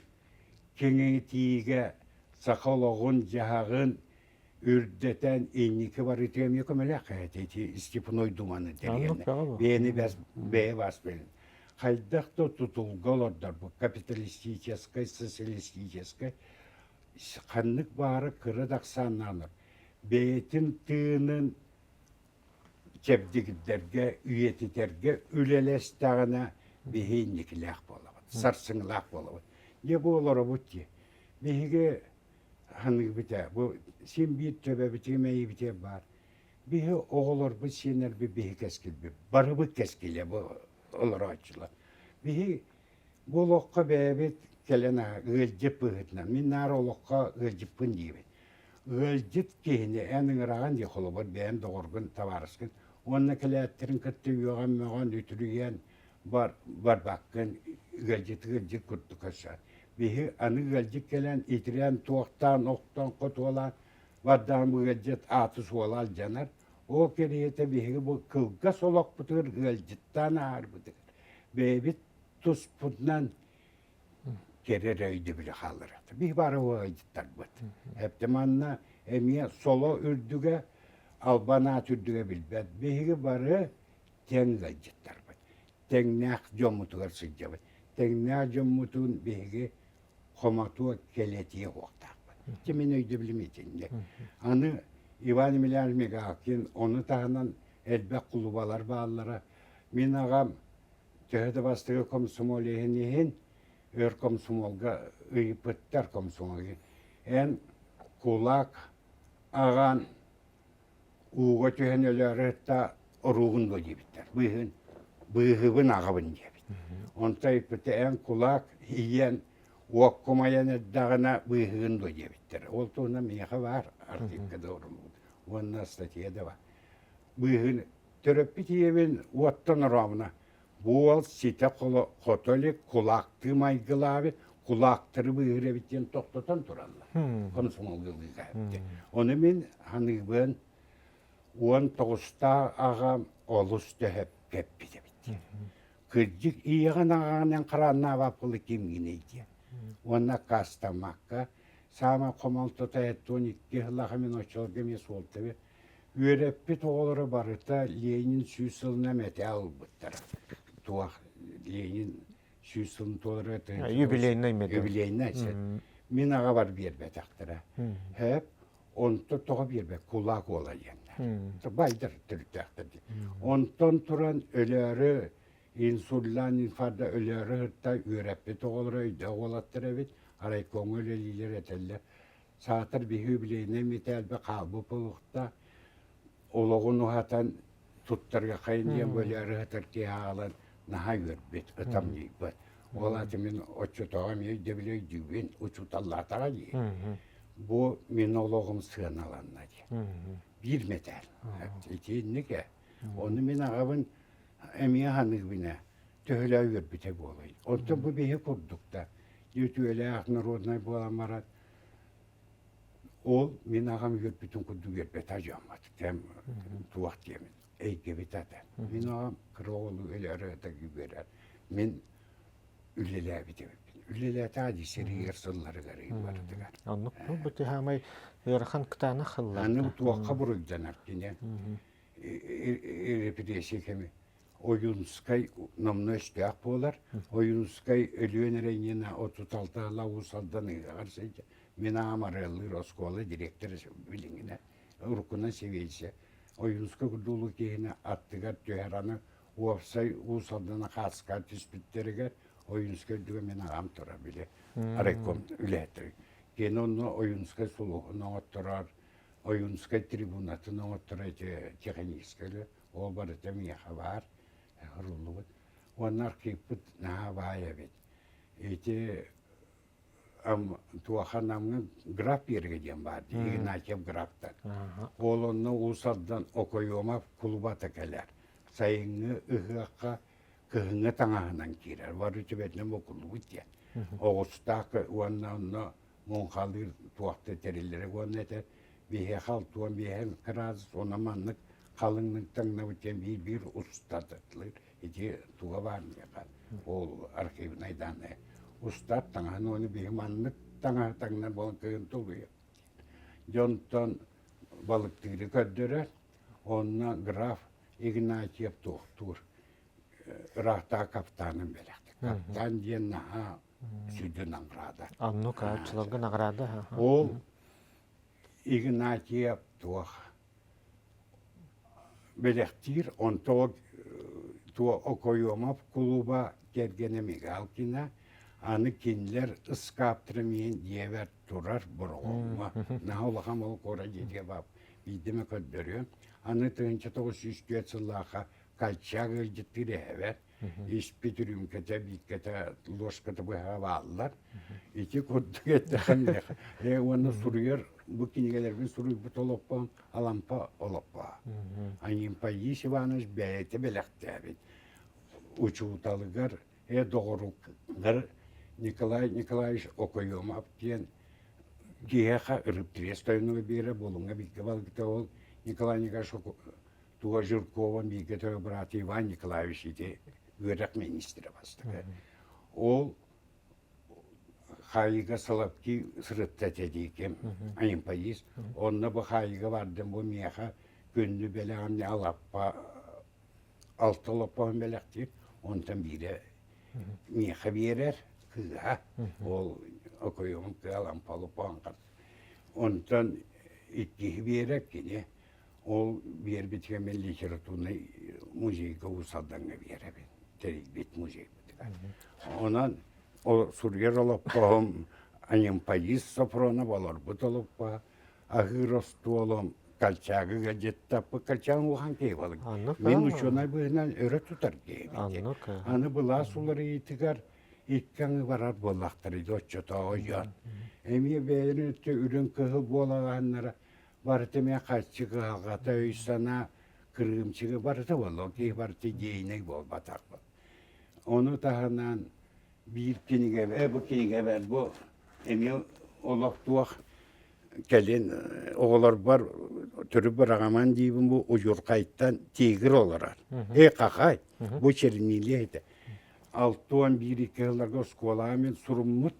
[SPEAKER 2] кэҥэтиигэ саха олоҕун-дьаһаҕын үрдэтэн инники барытыга эмиэ көмөлөөх этэ ити Степной Думаны тэрийэннэр. Бэйэни бэйэ бас билин. Хайдах да тутулга олордорбут капиталистическай, социалистическай ханнык баара кыра да ахсааннаанар бэйэтин тыынын чэбдигирдэргэ, үйэтитэргэ үлэлэстэҕинэ биһи инникилээх буолабыт, сарсыҥылаах буолабыт. Дьэ бу олоробут дии. Биһиги ханыыбыт ээ, бу син биир төбөбүтүгэр мэйиибитигэр баар. Биһи оҕолорбут, сиэннэрбит биһи кэскилбит, барыбыт кэскилэ бу олорооччулар. Биһи бу олоххо бэйэбит кэлэн ыалдьыт быһыытынан, мин наар олоххо ыалдьыппын диибин. Ыалдьыт киһини эн ыҥыраҕын дии холобур бэйэм доҕоргун, табаарыскын уонна кэлээттэрин кытта үөҕэн-мөҕөн, үтүрүйэн бар, барбаккын ыалдьыт ыалдьыт курдук көрсөҕүн. Биһи аны ыалдьыт кэлэн итирээн туохтаан охтон хотуолаан бардаҕын бу ыалдьыт ааты-суола алдьанар. Ол кэриэтэ биһиги бу кылгас олохпутугар ыалдьыттаан ааһарбытыгар бэйэбит туспутунан кэрэ эрэ өйдөбүлү хаалларыахта. Биһи бары ыалдьыттарбыт. Эптэ манна эмиэ соло үрдүгэ, албан аат үрдүгэ билбэт. Биһиги бары тэҥ ыалдьыттарбыт. Тэҥнээх дьоммутугар сылдьабыт. Тэҥнээх дьоммутун биһиги хомотуо кэлэтиэ уохтаахпыт. Ити мин өйдөбүлүм итинник. Аны Иван Емельянович Мигалкин ону таһынан элбэх кулубалар бааллара. Мин аҕам төһө да бастакы комсомолеһын иһин өр комсомолга ыйыппыттар комсомолга. Эн кулак аҕан ууга түһэн өлөөрү да оруугун дуо диэбиттэр. Быыһын быыһыбын аҕабын диэбит. Онто ыйыппыта эн кулак ийэн уоккумайан эрдэҕинэ быыһыгын дуо диэбиттэр. Ол туһунан миэхэ баар архивка да оруммут уонна статья да баар. Быыһын төрөппүт ийэбин уоттан ороомуна бу уол ситэ хото илик кулаактыы майгылаабыт кулаактары быыһыр эбит диэн тохтотон тураллар комсомолгылыыга ону мин ханыыбын 19-таах аҕам олус төһөп кэппит эбит кырдьык ийэҕин аҕаҕынан харааннаабаппылы кимҥиний диэн уонна аккаастаммакка саамай хомолтото 12 сыллаах мин оччолорго эмиэ суолта Үөрэппит оҕолоро барыта Ленин 100 сылынан мэтээл ылбыттара. Туох Ленин 100 сылын туолара
[SPEAKER 1] Юбилейнай медаль.
[SPEAKER 2] Юбилейнай. Мин аҕабар биэрбэтэхтэрэ. Хэп, онто тоҕо биэрбэт кулак уола диэннэр. Байдар төрүттээхтэр дии. Онтон туран өлөөрү инсуллаан инфарда өлөөрү сытта үөрэппит оҕолоро өйдөөх уолаттар эбит. Райкомҥа үлэлиилэр этэллэр. Саатар биһи юбилейнай мэтээлбэ хаалбыт буолуохта олоҕун уһатан туттарыаххайын диэн бөлөөрү сытар киһи аҕалан наһаа үөрбүт, ытамньыйбыт. Ол аата мин оччотооҕу эмиэ өйдөбүлү өйдүүбүн, учууталлаатаҕа дии. Бу мин олоҕум сыаналанна дии. Биир мэтээл. Итинник ээ. Ону мин аҕабын эмиэ саныыбын ээ. Төһөлөө үөрбүтэ буолуой. Онтон бу биһи курдук да үтүөлээх народнай буолан баран ол мин аҕам үөрбүтүн курдук үөрбэтэ дьоммут. Кэм туох диэмин эйгэбит ата. Мин аҕам кыра оҕолуу өлөөрө үөрэр. Мин үлэлээбит эбиппин. Үлэлээтэҕэ дии сэрии сылларыгар барытыгар.
[SPEAKER 1] Оннук бу хаамай ыарахан кытаанах сыллар.
[SPEAKER 2] Аны туохха буруйданар кини репрессия кэми Ойуунскай номнуо өстөөх буолар. Ойуунскай Өлүөн эрэйнина 36 ыла Уус Алдан ыһыаҕар сылдьар. Мин аҕам арыаллыыр оскуола директора билиҥҥинэ уруккунан сэбиэдиссэ. Ойуунскай курдук улуу киһини аттыгар түһэр аны уопсай Уус Алдана хааска түспүттэригэр Ойуунскай үрдүгэр мин аҕам турар били райком үлэһиттэрэ. Кини онно Ойуунскай сулуһун оҥотторор, Ойуунскай трибунатын оҥотторор ити техническэй үлэ. Ол барыта миэхэ баар, суруллубут. Уонна архивпыт наһаа баай эбит. Ити туоха Намҥа граф Берега диэн баар дии, Игнатьев графтан. Ол онно Уус Алдан Окоемов кулубата кэлэр. Сайыҥҥы ыһыахха кыһыҥҥы таҥаһынан киирэр. Бары түбэтинэн бокуллубут диэн. Оҕустаах уонна онно муҥхалыыр туохта тэриллэрэ уонна этэр биһиэхэ алтуон биэһэн кыраас уонна маннык халыҥнык таҥнабыт диэн биир-биир устатылыыр ити туга баар миэхэ ол архивнай данные устат таҥаһын уонна биһи маннык таҥаһы таҥнар буолан кыһын тулуйар дьонтон балыктыыры көрдөрөр онно граф Игнатьев туохтуур ыраахтааҕы каптаанын бэлэхтик каптаан диэн наһаа сүдү награда.
[SPEAKER 1] Оннук, оччолорго награда.
[SPEAKER 2] Ол Игнатьев туох бэлэхтиир, онто туо Окоемов кулуба кэргэнэ Мигалкина, аны кинилэр ыскааптара миин дьиэбэр турар бороҕоҥҥо. Наһаа улахан ол куорат дьиэтигэр баап биирдэ эмэ көрдөрүөм. Аны 1904 сыллаахха Колчак ыалдьыттыыр эһэбэр испит үрүүмкэтэ, бииккэтэ, ложката быһа бааллар. Ити курдук эттэххэ э уонна суруйар бу кинигэлэрбин суруйбут олоппом Алампа олоппо. Анимпаис Иванович бэйэтэ бэлэхтээбит учууталыгар э доҕоругар Николай Николаевич Окоемов диэн киһиэхэ рыбтрест тойонуга биэрэ Булуҥҥа бииргэ балыкта ол Николай Николаевич Туга Жиркова бииргэ төрө быраата Иван Николаевич ити үөрэх министрэ бастакы. Ол хаайыыга Соловки сырытта этэ дииким, Аимпаис. Онно бу хаайыыга бардым, бу миэхэ күндү бэлэҕим алаппа алта олоппоһун бэлэхтиир, онтон биирэ миэхэ биэрэр кыыһа, ол окойуом кыа алампа олоппоһун Онтон иккиһи биэрэр кини Ол биэрбитигэр мин литературнай музейга Уус Алдаҥҥа биэрэбин, тэрийбит музейбытыгар. Онон ол суруйар олоппоһум Анемподист Софронов олорбут олоппоһо, аһыыр остуолум Колчагы газеттаппыт Колчагын улахан киһи балык. Мин учуонай быһыынан өрө тутар киһибин. Аны былаас уларыйыытыгар икки аҥы барар буоллахтара дии оччотооҕу дьон. Эмиэ бэйэлэрин өттө үрүҥ кыһыл буолалаһыннара Барыта эмиэ харчы кыһалҕата, өй-санаа кырыымчыга барыта буолла. Киһи барыта идейнэй буолбатах. Ону таһынан биир кинигэ, бу кинигэбэр бу эмиэ олох туох кэлин оҕолорбор төрүт быраҕаман диибин бу удьурхайтан тигр олорор. Эй, хахай, бу чернилия этэ. 61 икки сылларга оскуолаҕа мин суруммут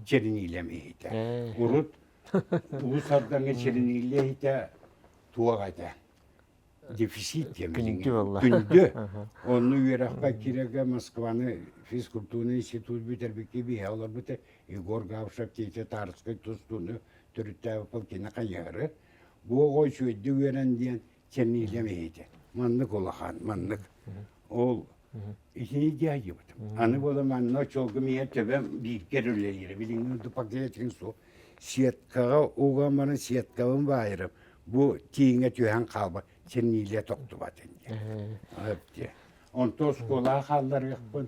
[SPEAKER 2] чернилиям иһитэ. Урут Уус Алдаҥҥа чернилье иһитэ туох этэ? Дефицит диэн
[SPEAKER 1] Күндү буолла.
[SPEAKER 2] Күндү. Онно үөрэхпэ киирэргэ Москваны физкультурный институт бүтэрбикки биһэ олорбута Егор Гавшев Тетя Тарскай тустууну төрүттээбит кини хайыһары. Бу оҕо үчүгэйдик үөрэн диэн чернильем иһитэ. Маннык улахан, маннык. Ол итини дьайбытым. Аны буола манна очолгум ийэ төбөм бииргэ үлэлиирэ. Билиҥҥи дупакетин суох. Сеткаҕа уган баран сеткабын баайырым. Бу тииҥҥэ түһэн хаалбат, чернилье тохтубатын диэн. Онто оскуолаҕа хаалларыахпын.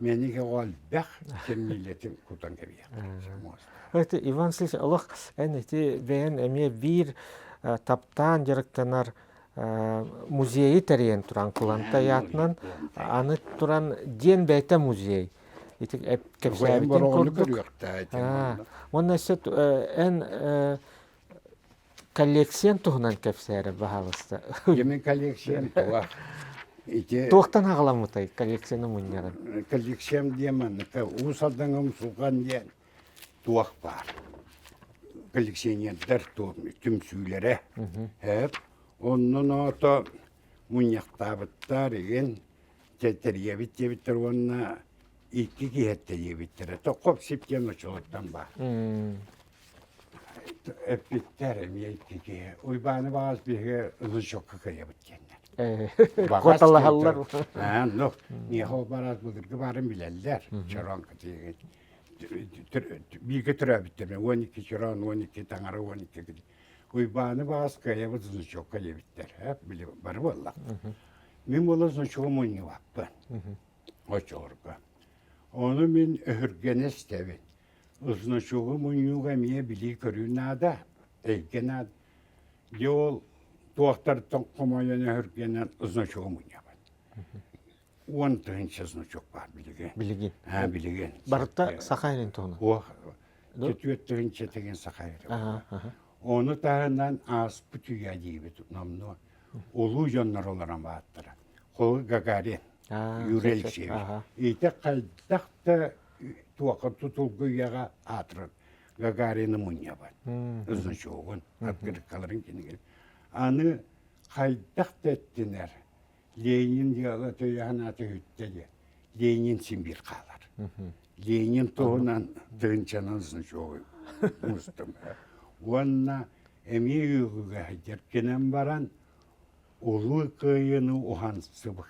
[SPEAKER 2] Мэник оҕо элбэх кэмниилэтин кутан кэбиһиэхтэрэ.
[SPEAKER 1] Иван Васильевич, олох эн ити бэйэн эмиэ биир таптаан дьарыктанар музейы тэрийэн туран Кулантай аатынан аны туран диэн бэйэтэ музей. Ити кэпсээбитин курдук. Уонна өссө эн Коллекциян туһунан кэпсээрэ, баһаалыста.
[SPEAKER 2] Дьэ, коллекциям туга? Ити
[SPEAKER 1] Туохтан аҕаламмытай коллекцияны мунньарын?
[SPEAKER 2] Коллекциям диэн манныка Уус Алдаҥым Сулҕан диэн туох баар. Коллекционердар түмсүүлэрэ. Эп. Оннун ото мунньахтаабыттар игин тэрийэбит диэбиттэр уонна икки киһи диэбиттэрэ. Токкоп сип диэн очолоттон баар. Эппиттэр эмиэ икки киһи. Уйбааны баҕас биһиги значокка кыайабыт диэннэр.
[SPEAKER 1] Куоталаһаллар.
[SPEAKER 2] Ну, миэхэ ол бараас былыргы баарын билэллэр. Чороон кытыгын. Бииргэ төрөөбүттэр. 12 чороон, 12 таҥара, 12 Уйбааны баҕас кыайабыт значокка диэбиттэр. Били бары буолла. Мин буола значогу мунньубаппын. Оччолорго. Ону мин өһүргэнэ истэбин. Значогу мунньууга эмиэ билии-көрүү наада, эйгэ наада. Дьэ ол туохтартан хомойон өһүргэнэн значогу мунньабын. 10 000 значок баар билигин.
[SPEAKER 1] Билигин.
[SPEAKER 2] Аа, билигин.
[SPEAKER 1] Барыта саха эрин туһунан.
[SPEAKER 2] Уох, 4 тыһыынча деген саха эрэ. Ону таһынан ааспыт үйэ диибит номнуо. Улуу дьоннор олорон бааттара. Холу Гагарин, Юрий Алексеевич. Ити хайдах да туохха тутулга үйэҕэ аатырар Гагарины мунньабат. Значогун, открыткаларын кинигин. Аны хайдах да эттинэр Ленин дьыала төйө-санаата үһүттэ диэн. Ленин син биир хаалар. Ленин туһунан тыһыынчанан значогу мустум. Уонна эмиэ үөгүгэ сылдьар гынан баран Улуу Кыайыыны уһансыбыт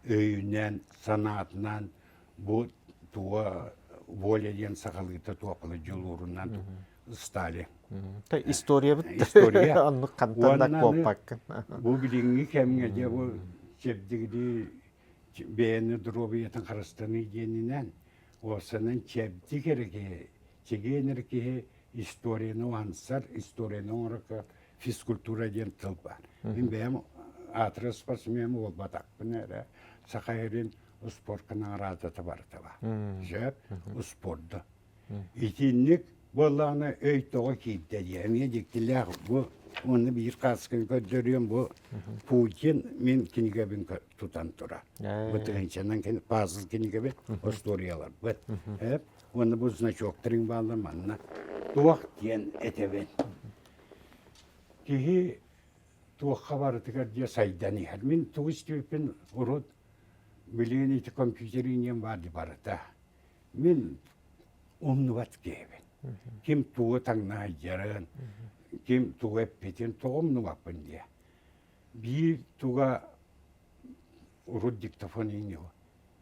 [SPEAKER 2] өйүнэн, санаатынан бу туга воля диэн сахалыыта туоххала дьулуурунан Сталин.
[SPEAKER 1] Историябыт
[SPEAKER 2] История.
[SPEAKER 1] Оннук хантан да куоппаккын.
[SPEAKER 2] Бу билиҥҥи кэмҥэ дьэ бу чэбдигирии бэйэни доруобуйатын харыстаныы диэнинэн уопсанан чэбдик эрэ киһи, чэгиэн эрэ киһи историяны уһансар, историяны оҥорорго физкультура диэн тыл баар. Мин бэйэм аатырар спортсмен буолбатахпын эрэ Саха сирин спортка наҕараадата барыта баар. Сөп, спорда. Итинник буоллаҕына өй тоҕо киирдэ диye. Эмиэ дьиктилээх бу уонна биир хааскын көрдөрүөм бу Путин мин кинигэбин тутан турар. Бу тыһыынчанан пазл кинигэбин остуоруйаларбыт. Уонна бу значоктарыҥ бааллар манна. Туох диэн этэбин. Киһи туохха барытыгар диye сайдан иһэр. Мин тугу истибиппин урут билигин ити компьютер диэн баар ди барыта. Мин умнубат киһибин. Ким тугу таҥнаһыйдьарын, ким тугу эппитин тоҕо умнубаппын диye. Биир туга урут диктофон иҥниһу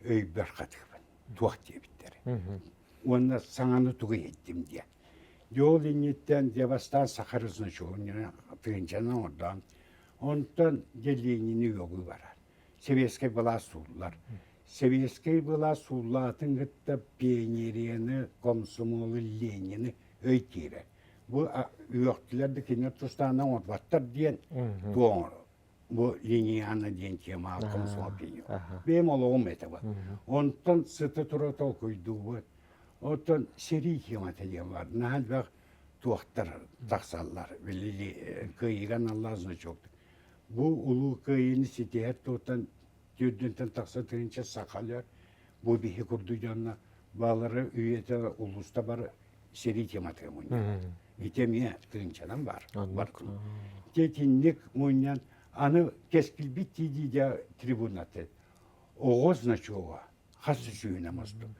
[SPEAKER 2] өйбөр хатыыбын, туох диэбиттэрэ. Уонна саҥаны тугу иһиттим диye. Дьэ ол инниттэн дьэ бастаан саха значогун тыһыынчанан оҥордоон, онтон дьэ Ленини үөҕүү барар. Сэбиэскэй былаас сууллар. Сэбиэскэй былаас сууллаатын кытта пионерияны, комсомолу, Ленини өй киирэр. Бу үөхтүлэр да кинилэр тустаанан оҥорботтор диэн туох бу Лениана диэн темаҕа комсомол пионер. Бэйэм олоҕум этэ бу. Онтон сыта тура толкуйдуубут. Оттон сэрии темата диэн бар. Наһаа элбэх туохтар тахсаллар. Били кыайыыга аналлаах значок. Бу Улуу Кыайыыны ситиһэр туһуттан төрдүнтэн тахса тыһыынча саха өлөр. Бу биһи курдук дьонно баалары үйэтэ улууста бар сэрии тематыга мунньар. Ити эмиэ тыһыынчанан бар. Бар. Итинник мунньан аны кэскилбит тиийдиидэ трибунаты оҕо значога хас үчүгүнэн мустум.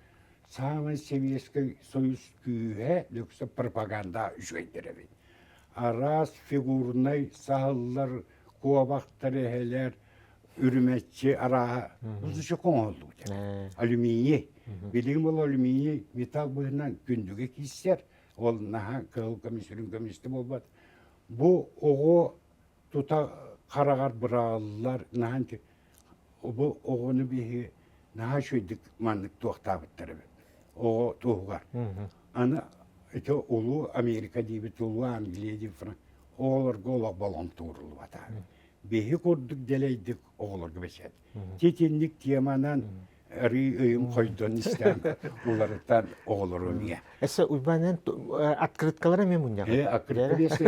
[SPEAKER 2] Саамай Сэбиэскэй Союз күүһэ лөксө пропаганда үчүгэйдэр эбит. Араас фигурнай саһыллар, куобахтар, эһэлэр, үрүмэччи арааһа узучу оҥоһуллубут. Алюминий. Билигин ол алюминий металл быһынан күндүгэ киирсэр. Ол наһаа кыһыл көмүс, үрүҥ көмүстэ буолбат. Бу оҕо тута хараҕар быраҕыллар наһаа бу оҕону биһи. Наһаа үчүгэйдик маннык туохтаабыттар эбит. Оҕо туһугар. Аны ити улуу Америка диэбит, улуу Англия диэбит оҕолорго олох болҕомто ууруллубата. Биһи курдук дэлэйдик оҕолорго бэчээт. Титинник теманан арыы өйүм хойдон истээн уларытан оҕолору эмиэ.
[SPEAKER 1] Эссе Уйбаанен открыткалар эмиэ мунньаҕа.
[SPEAKER 2] Э, открытка биэс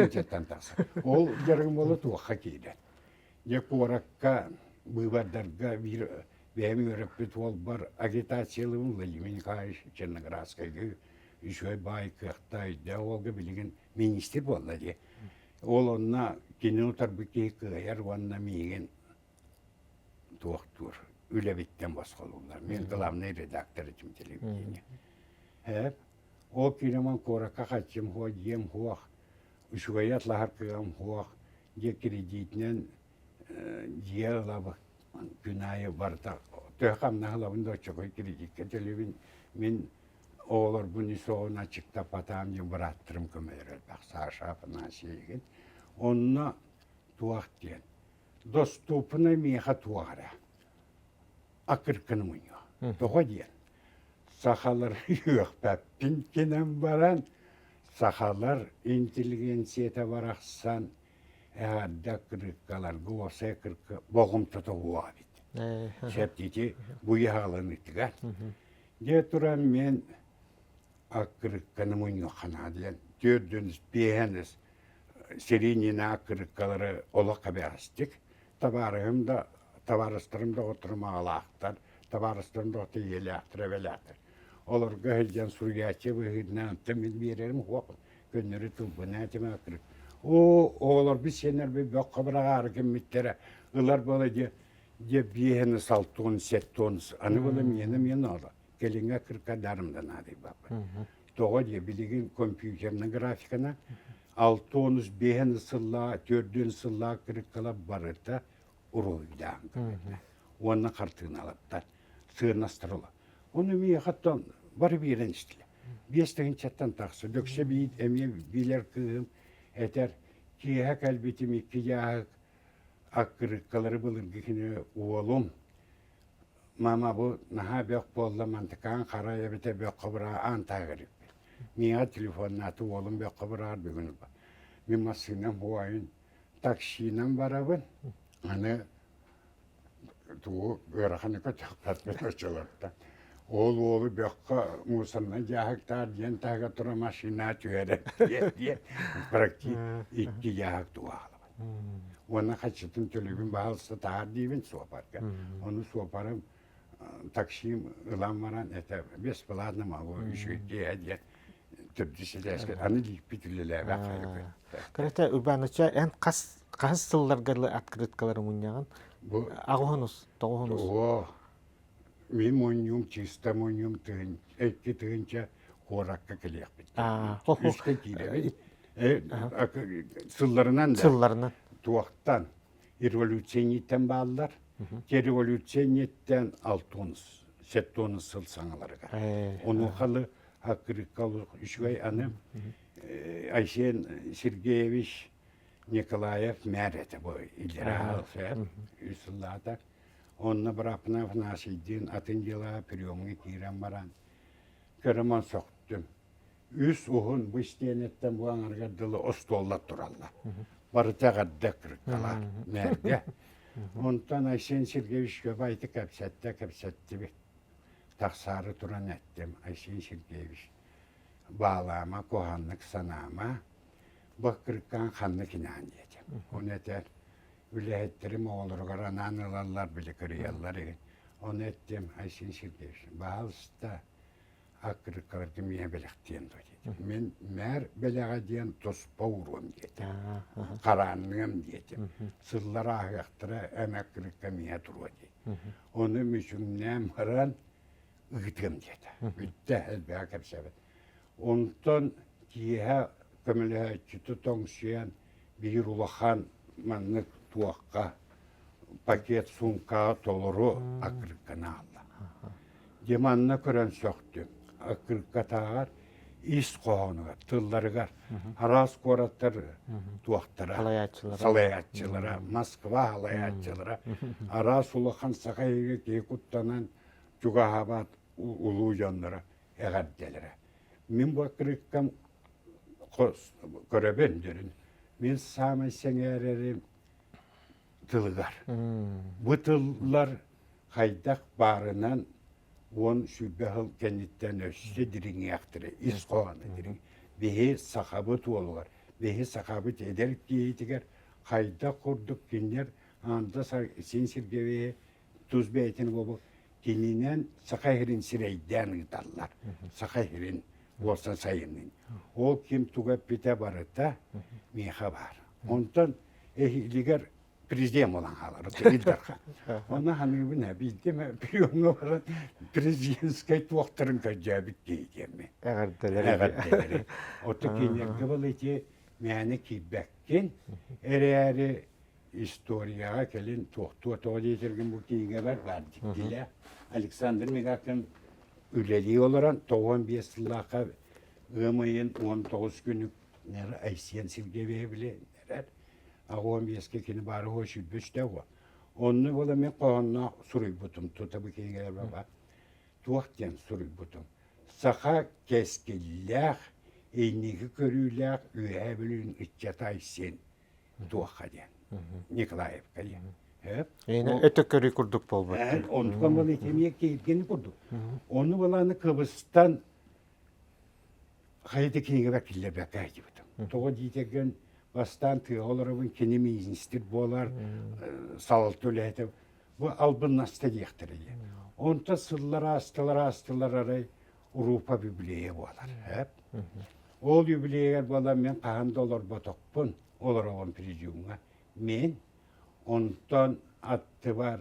[SPEAKER 2] тахса. Ол дьарыгым буола туохха киирэр. Дьэ куоракка быыбардарга биир бэйэм үөрэппит уолбар агитациялыыбын Владимир Николаевич Черноградскайга үчүгэй баай кыахта өйдөөх уолга билигин министр буолла дии. Ол онно кинини утарбыт киһи кыайар уонна миигин туохтуур үлэбиттэн босхолууллар. Мин главный редактор этим телевидения. Ээ, ол киирэмэн куоракка хаччым хуох, дьиэм хуох, үчүгэйи атлаһар кыаҕым хуох, дьиэ кредитинэн дьиэ ылабын күн аайы барыта төһө хамнас ылабын да оччокой кредиккэ төлүүбүн мин оҕолорбун үс оҕону аччыктаппатаам диэн бырааттарым көмөлөрө элбэх Саша Афанасий игин онно туох диэн доступнай миэхэ туох эрэ акыркыны мунньуо тоҕо диэн сахалар үөхпэппин гынан баран сахалар интеллигенцията барахсан эҕэрдэ кырыккаларга уопсай кырка болҕомтото уоҕа эбит септити бу яһаланыытыгар дьэ туран мен аккырыкканы мунньуохха наада диэн түөрдүн биэһэн сиринина аккырыккалары олох кэбэҕэстик табаарыһым да табаарыстарым доҕотторум аҕалаахтар табаарыстарым доҕотто ийэлээхтэр эбэлээхтэр олорго сылдьан суруйааччы быһыытынан онтон мин биэрэрим суох көннөрү тылбын этим акырык оо оҕолорбут сиэннэрбит бөххө быраҕаары киммиттэрэ ылар буола дьэ дьэ биэһэн салтуон сеттуон аны буола миэнэ миэнэ ола кэлиҥҥэ кыркадарым да наадыйбаппын тоҕо диэ билигин компьютернай графикана алтонус биэһэн сыллаа төрдүөн сыллаа кырыккала барыта уруһуйдаан уонна хартыыналаттар сыаннастар ыла ону миэхэ оттон бары биэрэн истилэр биэс тыһыынчаттан тахса дөксө биир эмиэ билэр кыыһым этэр киэһэ кэлбитим икки дьааһык аккырыыккалары былыргы кини уолум Мама бу наһаа бөх буолла мантыкаан хара эбэтэ бөххө быраа аан таһыгар иппит. Миэхэ телефоннааты уолум бөххө быраар бүгүн ылба. Мин массыынам хуайын таксинан барабын. Аны тугу ыараханы көтөхпөппүт оччолортон. Ол уолу бөххө мусорнай дьааһыктаар диэн таһыгар тура машина түһэрэр диэн диэн практи икки дьааһык туһаалабын. Уонна хаччытын төлөбүн баһалыста таһаар диибин суопарга. Ону суопарым таксим ылан баран это бесплатно могу үчүгэйдиэ диэн төрдүс этээскэ аны лииппит үлэлээбэх
[SPEAKER 1] Короче, Уйбааныча, эн хас хас сылларга открыткалары мунньаҕын?
[SPEAKER 2] Бу
[SPEAKER 1] Аҕыһынус, тоҕуһунус.
[SPEAKER 2] Оо, мин мунньуум, чисто мунньуум тыһын, икки тыһыынча куоракка кэлиэхпит. Үскэ киирэбит. Сылларынан да.
[SPEAKER 1] Сылларынан.
[SPEAKER 2] Туохтан? Революция бааллар. Те революция ниттен алтонус, сеттонус сыл саҥаларыгар. Онуохалы аккырыкка үчүгэй аны Айсен Сергеевич Николаев мэр этэ бу илдьэрэ үс сыллаата. Онно Быраппына Афанасийдыын атын дьыалаҕа приемҥа киирэн баран көрөмөн сөхтүм. Үс уһун бу истиэнэттэн бу аҥарыгар дылы остуоллар тураллар. Барыта эҕэрдэ кырыккалар мээргэ. Онтон Айсен Сергеевич Көбайты кэпсэттэ, кэпсэттибит. Тахсаары туран эттим, Айсен Сергеевич, баалаама, куһаҕаннык санаама, бу кырыккаан ханнык инаан диэтим. Ону этэр, үлэһиттэрим оҕолоругар анаан ылаллар, били кырыйаллар иһин. Ону эттим, Айсен Сергеевич, баһаалыста, аккырыккаларга миэхэ бэлэхтиэн дуо диэтим. Мин мээр бэлэҕэ диэн туспа ууруом диэтим. Хараанныам диэтим. Сыллар ааһыахтара эн аккырыкка миэхэ туруо дии. Ону мүчүҥнээн баран ыытыам диэтэ. Бүттэ элбэҕи кэпсээбэт. Онтон киэһэ көмөлөһөөччүтэ тоҥсуйан биир улахан маннык туохха пакет суумкаҕа толору аккырыкканы аалла. Дьэ манна көрөн сөхтүм. Аккырыккатааҕар ис хоһоонугар, тылларыгар араас куораттар туохтара, салайааччылара, Москва салайааччылара, араас улахан саха иһигэ киһи куттанан. чугаһаабат улуу дьонноро эҕэрдэлэрэ. Мин бу аккырыыккам көрөбүн дөрүн. Мин саамай сэҥээрэрим тылыгар. Бу тыллар хайдах баарынан 10-20 сыл кэнниттэн өссө дириҥиэхтэрэ, ис хоһооно дириҥ. Биһи сахабыт уолугар, биһи сахабыт эдэр киһитигэр хайдах курдук кинилэр аанда син сиргэбиһи тус бэйэтин буолбут кининэн саха иһирин сирэйдээн ыыталлар. Саха иһирин буолсан сайыннын. Ол ким туга эппитэ барыта миэхэ баар. Онтон эһиилигэр президент буолан хаалар Ил Дархан. Онно ханыыбын ээ биирдэ эмэ приемҥа баран президентскэй туохтарын көрдөөбүт киһи диэммин.
[SPEAKER 1] Эҕэрдэлэри.
[SPEAKER 2] Эҕэрдэлэри. Оттон кинилэргэ был ити мээнэ киирбэккин эрээри историяҕа кэлин туохтуо тоҕо диэтэргин бу кинигэбэр баар дьиктилээх Александр Мигалкин үлэлии олорон 95 сыллаахха ыам ыйын 19 күнүгэр Айсен Сергеевиһи билэрэр аҕуон биэскэ кини баара уо сүүрбэ уо онно буола мин хоһоонноох суруйбутум тута бу кинигэлэрбэр баар туох диэн суруйбутум саха кэскиллээх инники көрүүлээх Үөһээ Бүлүүн ыччата Айсен туохха диэн Николаевка диэн
[SPEAKER 1] Өтө көрүү курдук буолбут.
[SPEAKER 2] Онтон был итимиэ кииргини курдук. Ону былааны кыбыстан хайда кинигэбэ киллэрбэккэ сылдьыбытым. Тоҕо диэтэргин бастаан тыаҕа олоробун кини министр буолар, салалта үлэһитэ. Бу албыннаста диэхтэрэ диэн. Онтон сыллар аастылар аастылар арай Урупа юбилейа буолар. Ол юбилейгар буолан мен хаһан да олорботохпун, олоробун президиумҥа. Мен онтон аттыбар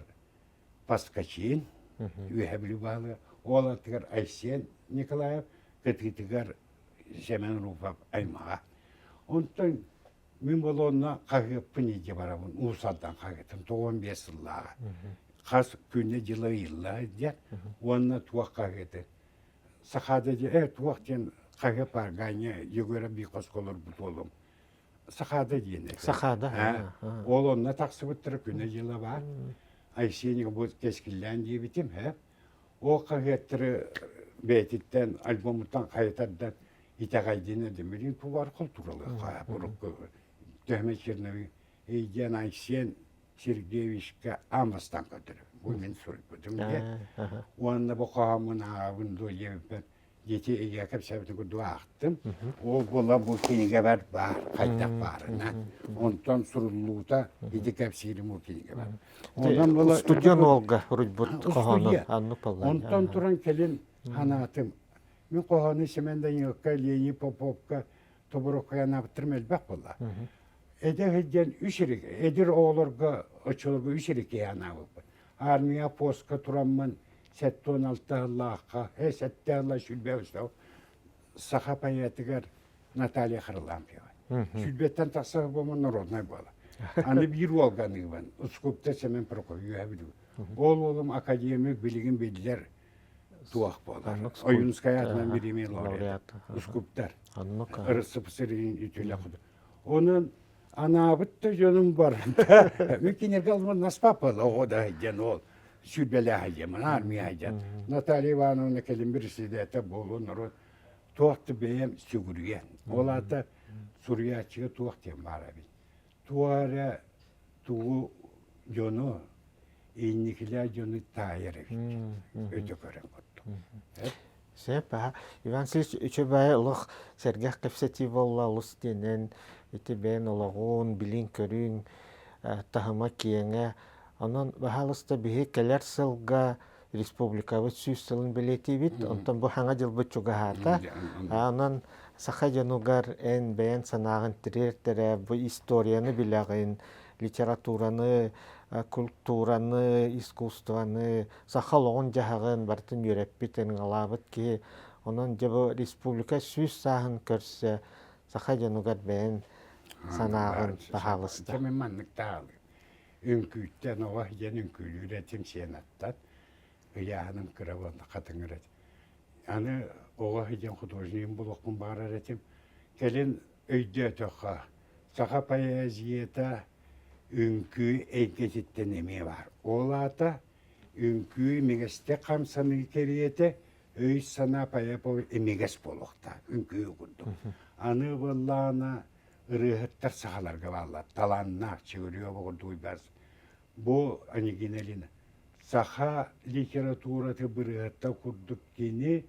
[SPEAKER 2] Паскачин, Үөһэ Бүлүү баһылыга, ол аттыгар Айсен Николаев, кытыытыгар Сэмэн Руфов аймаҕа. Онтон мин болуонна хаһыаппын илдьэ барабын, Уус Алдан хаһыатын, 95 сыллааҕы. Хас күнэ дьыла ыйылла диэн уонна туох хаһыаты Сахаада э туох диэн хаһыат баар Ганя Егоров биир хоско олорбут уолум Сахаада диэн этэ.
[SPEAKER 1] Сахаада.
[SPEAKER 2] Ол онно тахсыбыттара күнэ-дьыла баар. Айсеник бу кэскиллээн диэбитим, һэ. Ол хаһыаттары бэйэтиттэн альбомуттан хайытардан итэҕэйдин эдим. Тулар култууралыахха урукку төһөмө черновик диэн Айсен Сергеевичка аан бастаан көрдөрөбүн. Бу мин суруйбутум диэн. Уонна бу хоһооммун ааҕабын дуо диэбиппэр Дети ийэ кэпсээбитин курдук аахтым. Ол буола бу кинигэбэр баар, хайдах баарынан. Онтон суруллуута ити кэпсиирим бу кинигэбэр.
[SPEAKER 1] Онон буола Студент уолга суруйбут хоһоонун аннык буолла.
[SPEAKER 2] Онтон туран кэлин ханаатым. Мин хоһоону Семен Даниловка, Леонид Поповка Тобурокка анаабыттарым элбэх буолла. Эдэр сылдьан үс эдэр оҕолорго оччолорго үс эрикэйи анаабыппыт. Армия постка тураммын 76 сыллаахха, сэттэ сылла сүүрбэ саха поэтыгар Наталья Харлампьева. Сүүрбэттэн тахса буома народнай буола. Аны биир уолга аныыбын, скульптор Семен Прокопьев билигин. Ол уолум академик билигин биллэр туох буолар. Ойуунскай аатынан бириэмийэ лауреат, скульптор. РСФСР үтүлэ Онон анаабыт да дьонум бар. Мин кинилэргэ алманнаспаппын оҕо да диэн ол сүүрбэлээх диэн армия диэн. Наталья Ивановна кэлин председатель буолуо норуот туох да бэйэм сүгүрүйэн. Ол аата суруйааччыга туох диэн баар эбит. Туох эрэ тугу дьону инникилээх дьону таайар эбит. Өтө көрөн курдук.
[SPEAKER 1] Сөп, аха. Иван Васильевич үчүгэй олох сэргэх кэпсэтии буолла олус диэнэн ити бэйэн олоҕун, билиҥ-көрүүҥ таһыма киэҥэ. Онон, баһаалыста биһи кэлэр сылга республикабыт 100 сылын бэлиэтиибит. Онтон бу хаҥа дьылбыт чугаһаата. Онон саха дьонугар эн бэйэн санааҕын тириэртэрэ, бу историяны билэҕин, литератураны, культураны, искусствоны, саха олоҕун-дьаһаҕын барытын үөрэппит, ырыҥалаабыт киһи. Онон дьэ бу республика 100 сааһын көрсө саха дьонугар бэйэн санааҕын баһаалыста.
[SPEAKER 2] Мин маннык таалы. Үҥкүүттэн оҕо диэн үҥкүүлүүр этим сиэн аттан. Ыйааһыным кыра буолла хатыҥыр этим. Аны оҕо диэн художнигым булуохпун баҕарар этим. Кэлин өйдөөтөххө, саха поэзията үҥкүү эйгэтиттэн эмиэ баар. Ол аата. Үҥкүү имигэстик хамсаныы кэриэтэ өй-санаа поэпо имигэс буолуохтаах үҥкүү курдук. Аны буоллаҕына ырыаһыттар сахаларга бааллар талааннаах Чигирёва курдук уйбаас бу Анегина Ильина саха литературата бырыһыттар курдук кини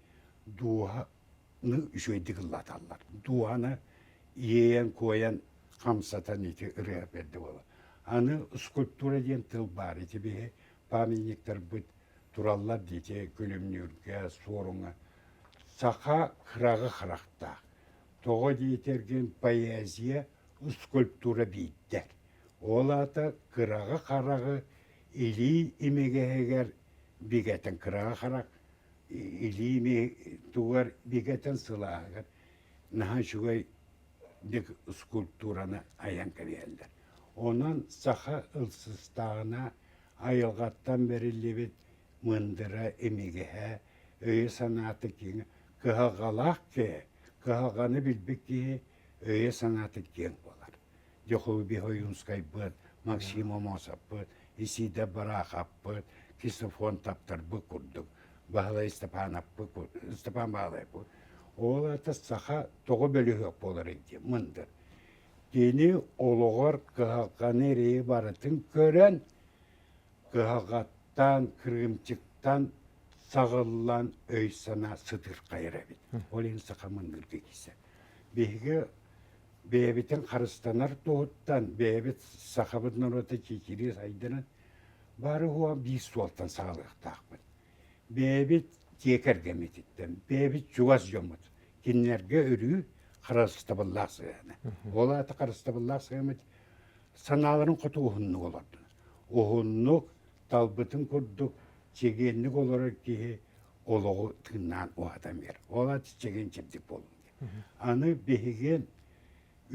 [SPEAKER 2] дууһа үчүгэйдик ыллаталлар. Дууһаны иэйэн-куойан хамсатан ити ырыа бэрдэ буолар. Аны скульптура диэн тыл баар. Ити биһи памятниктарбыт тураллар дии Күлүмнүүргэ, Суоруҥа. Саха кыраҕы харахтаах. Тоҕо диэтэргин поэзия, скульптура биирдэр. Ол аата кыраҕы хараҕы илии имигэһигэр бигэтэн кыраҕы харах илиини тугар бигэтэн сылааһыгар наһаа үчүгэй скульптураны айан кэбиһэллэр. Онон саха ылсыстаҕына айылҕаттан бэриллибит мындыра, имигэһэ, өйө-санаата киэҥ, кыһалҕалаах киһи, кыһалҕаны билбит киһи өйө-санаата киэҥ буолар. Дьохулуби Ойуунскайбыт, Максим Аммосовпыт, Исида Бараховпыт, Ксенофонт таптарбыт курдук, Баһылай Степановпыт, Степан Баһылайпыт. Ол аата саха тоҕо бөлүһүөк буоларый диэн мындыр. Кини олоҕор кыһалҕаны эрэйи барытын көрөн, кыһалҕаттан, кырыымчыктан саҕыллан өй-санаа сытырхайар эбит. Ол иһин саха мындырга киирсэр. Биһиги бэйэбитин харыстанар туһуттан, бэйэбит сахабыт норуота чэчирии сайдарын бары уһуон биир суолтан саҕалыахтаахпыт. Бэйэбит дьиэ кэргэммититтэн, бэйэбит чугас дьоммут кинилэргэ өрүү харыстабыллаах сыһыаны. Ол аата харыстабыллаах сыһыаммыт санааларын хоту уһуннук олордун. Уһуннук, талбытын курдук чэгиэнник олорор киһи олоҕу тыыннаан уһатан биэр. Ол аата чэгиэн чэбдик буолун Аны биһиги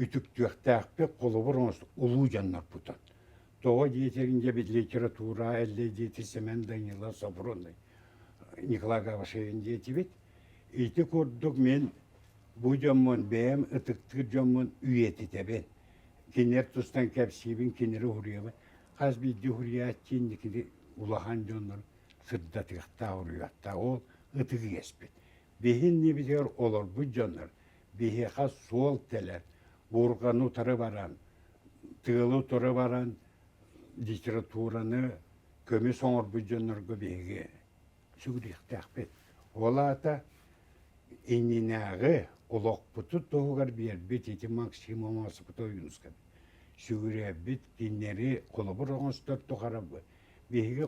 [SPEAKER 2] үтүктүөхтээхпит холобур оҥостук улуу дьоннорбутун. Тоҕо диэтэрин дьэ литература Эллэй диэти Сэмэн Данилов Сопрунный Николай Гаврильевич диэтибит. Ити курдук мин бу дьоммун бэйэм ытыктыыр дьоммун үйэтитэбин. Кинилэр тустан кэпсиибин, кинилэри уһуруйабын. Хас биирдии уһуруйааччы инникини улахан дьоннор сырдатыахтаах, уруйуохтаах. Ол ытык иэспит. Биһи иннибитигэр олорбут дьоннор биһиэхэ суол тэлэр, буурҕаны утары баран, тыалы утары баран литератураны көмүс оҥорбут дьоннорго биһиги сүгүрүйүөхтээхпит. Ол аата иннинээҕи олохпутун туһугар биэрбит ити Максим Аммосов Ойуунускай сүгүрүйэрбит кинилэри холобур оҥостор тухары биһиги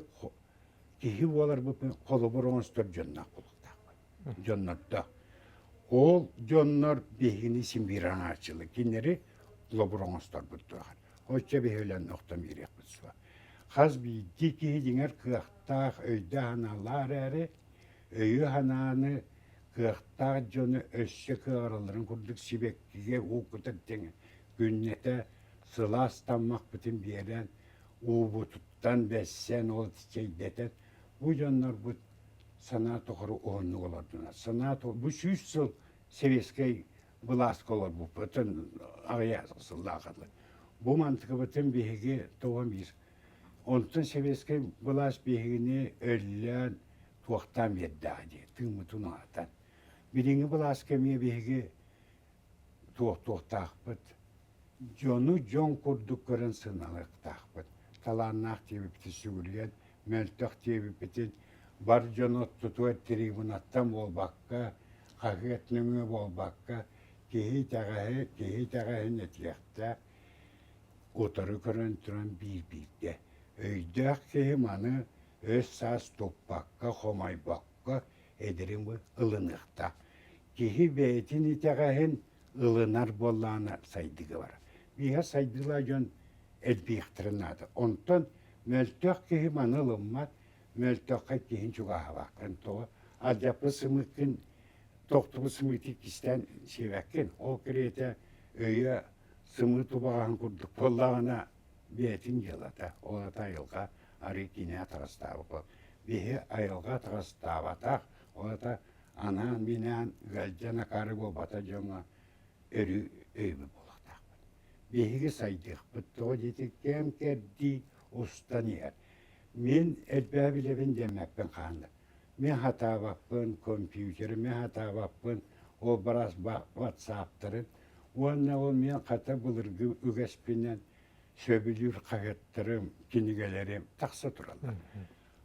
[SPEAKER 2] киһи буоларбытын холобур оҥостор дьонноох буолуохтаахпыт. Дьоннордоох. Ол дьоннор биһигини син биир аҥааччылар. Кинилэри холобур оҥосторбут туохар. Оччо биһи өлөн охтон биэриэхпит суох. Хас биирдии киһи дьиҥэр кыахтаах, өйдөөх-санаалаах эрээри, өйү-санааны кыахтаах дьону өссө кыаҕыралларын курдук сибэккигэ уу кутар тэҥэ күннэтэ сылаас таммахпытын биэрэн уубутуттан бэссэн, ол чэйдэтэн, бу дьоннорбут санаа тухары уһуннук олордунар. Санаа бу 100 сыл сэбиэскэй былааска олорбуппутун аҕыйах сыллаах Бу мантыкыбытын биһиги тоҕо биир. Онтон сэбиэскэй былаас биһигини өллөөн туохтаан биэрдэҕэ дии, тыыммытын уһатан. Билиҥҥи былааска эмиэ биһиги туохтуохтаахпыт Дьону дьон курдук көрөн сыаналыахтаахпыт. Талааннаах диэбиппитин сүгүрүйэн, мөлтөх диэбиппитин бар дьон ортотугар трибунаттан буолбакка, хаһыат нөҥүө буолбакка, киһи итэҕэһи, киһи итэҕэһин этиэхтээх, утары көрөн туран биир-бииргэ. Өйдөөх киһи маны өс-саас туппакка, хомойбокко эдэрин ылыныахтаах. Киһи бэйэтин итэҕэһин ылынар буоллаҕына сайдыыга барар. Биһиэхэ сайдыылаах дьон элбиэхтэрин наада. Онтон мөлтөх киһи маны ылыммат, мөлтөххө киһин чугаһаабаккын. Тоҕо алдьаппыт сымыыккын, тохтубут сымыыты кистээн сиэбэккин. Ол кэриэтэ өйө сымыыт убаҕаһын курдук буоллаҕына бэйэтин дьыалата. Ол аата айылҕа арыы киинэ атаҕастаабыт. Биһи айылҕа атаҕастаабатах, ол аата анаан-минээн ыалдьан акаары буолбата дьоҥҥо өрүү өйөбүл буолуохтаахпыт. Биһиги сайдыахпыт тоҕо диэтик кэм-кэрдии устан иһэр. Мин элбэҕи билэбин диэммэппин хаһан да. Мин хатаабаппын, компьютеры мин хатаабаппын, ол барас ватсаптарын уонна ол мин хата былыргы үгэспинэн сөбүлүүр хаһыаттарым, кинигэлэрим тахса тураллар.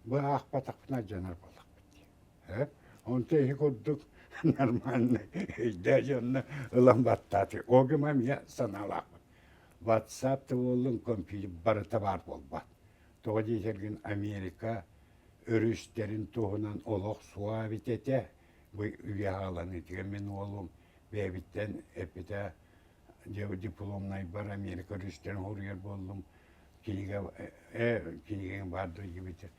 [SPEAKER 2] Бу аахпатахпына алдьанар буоллахпыт дии. Онто иһи курдук нормально өйдөөх дьонно ылан баттааты. Ол гыма эмиэ санаалаахпын. WhatsApp да буоллун, компьютер барыта баар буолбат. Тоҕо диэтэргин Америка өрүстэрин туһунан олох суоҕа эбит этэ. Бу үйэ хааланыытыгар мин уолум бэйэбиттэн эппитэ дипломнайбар Америка өрүстэрин хоруйар буоллум. Кинигэ э, кинигэҥ баар диэбитэ.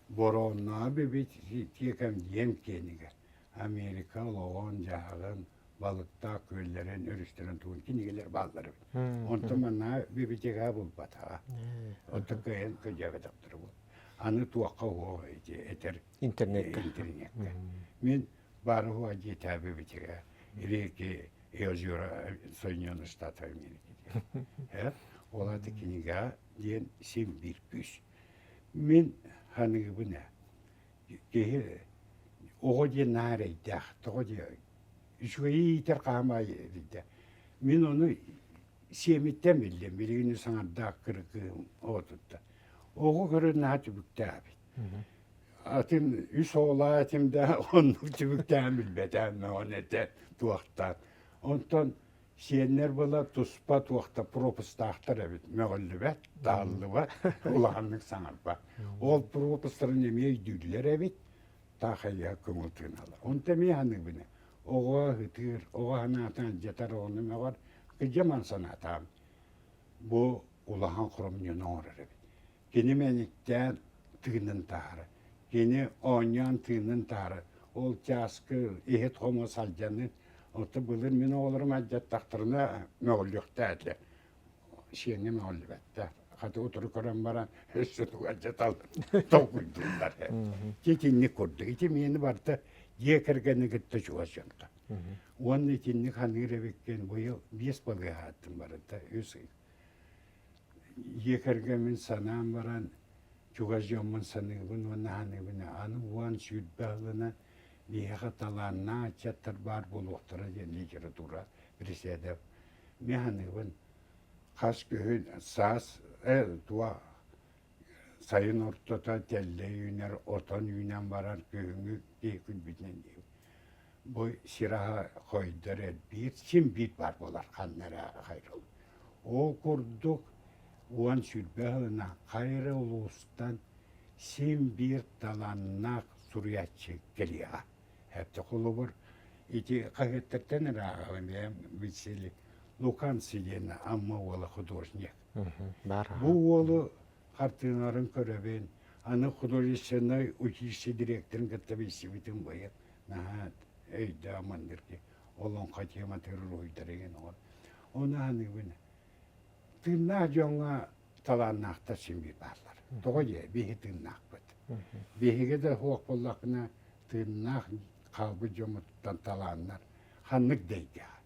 [SPEAKER 2] Боронноо бибит тиэкэм диэн киэнигэр Америка олоҕун-дьаһаҕын балыктаах күөллэрин, өрүстэрин тугун кинигэлэр бааллар эбит. Онтон манна библиотекаҕа булбатаҕа. Оттон кыайан көрдөөбөтөхтөрө бу. Аны туохха уһуо ити этэр
[SPEAKER 1] интернеккэ.
[SPEAKER 2] Интернеккэ. Мин бары уһуо диэтээ библиотека реки и озера Соединенных Штатов Америки диэн. Ол аты кинигэ диэн син биир күүс. Мин ханыыбын ээ. Киһи оҕо диэн наар эрэйдээх. Тоҕо диэ үчүгэйи иитэр хаамаай эбитэ. Мин ону сиэмиттэн биллим, билигин саҥардаах кыргыым оҕотуттан. Оҕо көрөн наһаа түбүктээх эбит. Атын үс оҕолоох этим да, оннук түбүктээҕин билбэтэҕим мөҕөн этэ туохтаан. Онтон сиэннэр була туспа туохта пропустаахтар эбит, мөҕүллүбэт, тааллыбат, улаханнык саҥарбат. Ол пропустарын эмиэ өйдүүллэр эбит, таахайыа көҥүл тыыналлар. Онто эмиэ саныыбын оҕо ытыыр, оҕо санаатын алдьатар оҕону мөҕөр, кыдьаман санаатаҕым бу улахан хоромньуну оҥорор эбит. Кини мэниктээн тыынын таһара, кини оонньоон тыынын таһара, ол чааскы иһит-хомуос алдьаныы, оттон былыр мин оҕолорум алдьаттахтарына мөҕүллүөхтээх этилэр. Сиэҥҥэ мөҕүллүбэттэр. Хата утары көрөн баран өссө тугу алдьаталлар толкуйдууллар. Итинник курдук. Ити миэни барыта дьиэ кэргэни кытта чугас дьонтон. Уонна итинник ханыыр эбиккин быйыл биэс балыыһа ааттым барыта үс ый. Дьиэ кэргэммин санаан баран чугас дьоммун саныыбын уонна саныыбын аны уон 20 сылынан биһиэхэ талааннаах ыччаттар баар буолуохтара диэн литература бирисээдэ Мин саныыбын, хас күһүн саас туох сайын ортото тэллэй үүнэр, отон үүнэн барар күһүҥҥү киһи күлбүтүнэн диэбит. Бу сир аһа хойдор элбиир, син биир баар буолар ханна эрэ хайрыл. Ол курдук 10 20 сылынан хайа эрэ улуустан син биир талааннаах суруйааччы кэлиэҕэ. Эптэ холобур, ити хаһыаттартан эрэ ааҕабын бэйэм Василий Луканси диэн Амма уола художник. Бу уолу хартыыналарын көрөбүн. Аны художественнай училище директорын кытта билсибитим быйыл. Наһаа өйдөөх мындыр киһи. Олоҥхо тематыгар уруһуйдары игин оҕор. Ону аныыбын. Тыыннаах дьоҥҥо талааннаахтар син биир бааллар. Тоҕо диэ, биһи тыыннаахпыт. Биһиги да суох буоллахпына, тыыннаах хаалбыт дьоммуттан талааннар ханнык да эйгэҕэ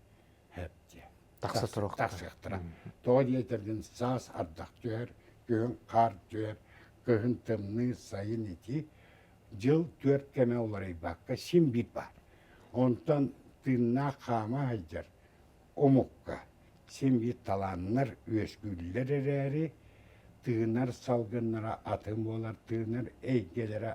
[SPEAKER 2] хэп диэ.
[SPEAKER 1] Тахса туруохтара.
[SPEAKER 2] Тахсыахтара. Тоҕо диэтэргин саас ардах түһэр, күһүн хаар түһэр, кыһын тымныы, сайын итии. Дьыл түөрт кэмэ уларыйбакка син биир баар. Онтон тыыннаах хаама сылдьар омукка син биир талааннар үөскүүллэр эрээри, тыынар салгыннара атын буолар, тыынар эйгэлэрэ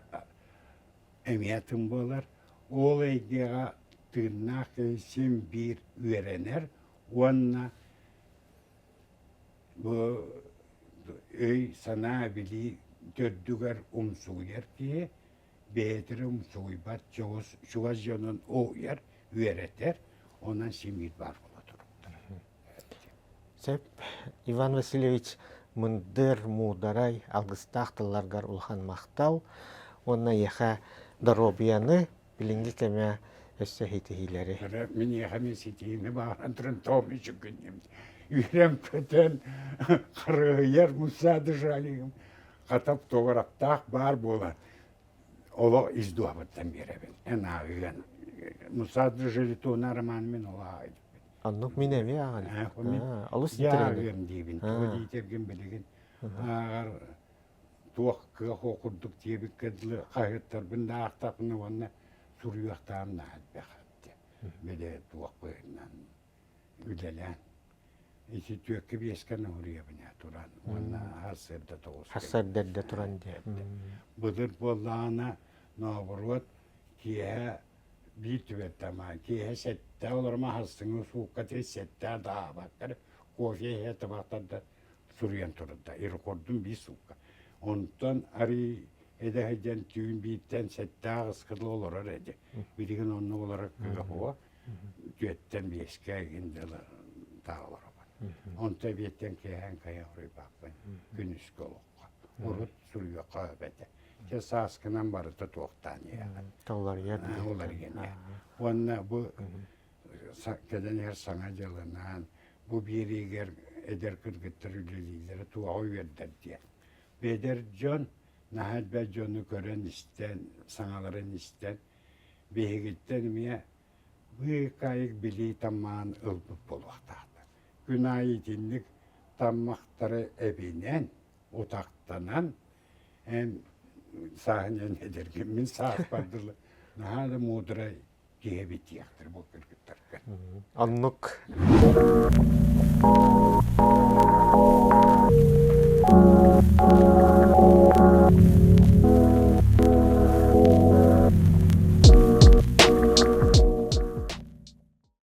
[SPEAKER 2] эмиэ атын буолар. Ол эйгэҕэ тыыннаах киһи син биир үөрэнэр уонна бу өй-санаа билии төрдүгэр умсугуйар киһи бэйэтэ умсугуйбат чугас, чугас дьонун уһуйар, үөрэтэр, онон симиир баар буола туруктара.
[SPEAKER 1] Сөп. Иван Васильевич мындыр, муударай, алгыстаах тылларгар улахан махтал уонна эйиэхэ доруобуйаны, билиҥҥи кэмэ өссө ситиһиилэри.
[SPEAKER 2] Мин эйиэхэ мин ситиһиини баҕаран туран тоом үчүгүннүм. Үөрэн-көтөн, харыһыйар Муса Дыжалигым хата туораптаах баар буолан олох ис дууһабыттан биэрэбин. Эн ааҕыан. Муса Дыжалитона роман мин ол ааҕа
[SPEAKER 1] Оннук мин эмиэ ааҕан.
[SPEAKER 2] Олус ааҕыам диибин. Тоҕо диитэргин билигин ааҕар. туох кыах ол курдук диэбиккэ дылы хаһыаттарбын да аахтахпына уонна суруйуохтааҕым наһаа элбэх этэ. Били туох быһыынан үлэлээн. Ити түөккэ биэскэ ноһуруйабын туран уонна сарсыарда тоҕуска.
[SPEAKER 1] Сарсыарда эрдэ туран диэ.
[SPEAKER 2] Былыр буоллаҕына наоборот киэһэ биир түбэлтэ ама киэһэ сэттэ олорума хассыҥы суукка сэттэ даабаттар кофе иһэ табахтарда суруйан турда рекордум биир суукка онтон арый эдэ сылдьан түүн бииртэн сэттээх ыскыдыл олорор этэ билигин оннук олорор кыах түөттэн биэскэ игин дылы таа олоробун онто эбиэттэн киэһээн кайа хоруйбаппын күнүскү олоххо урут суруйуохха сөп этэ чэ сааскынан барыта туохтаан иһэҕин
[SPEAKER 1] Толларыйар
[SPEAKER 2] уларыйан уонна бу кэлэн иһэр саҥа дьылынаан бу биэриигэр эдэр кыргыттар үлэлииллэрэ туоҕа үөрдэр диэн. Эдэр дьон наһаа элбэх дьону көрөн-истэн, саҥаларын истэн, биһигиттэн эмиэ быыкаайык билии таммаан ылбыт буолуохтаахтар. Күн аайы итинник таммахтары эбинэн, утахтанан, эн сааһын эдэргин, мин сааспар дылы наһаа да муударай киһи эбит диэхтэр бу кыргыттарга.
[SPEAKER 1] Оннук.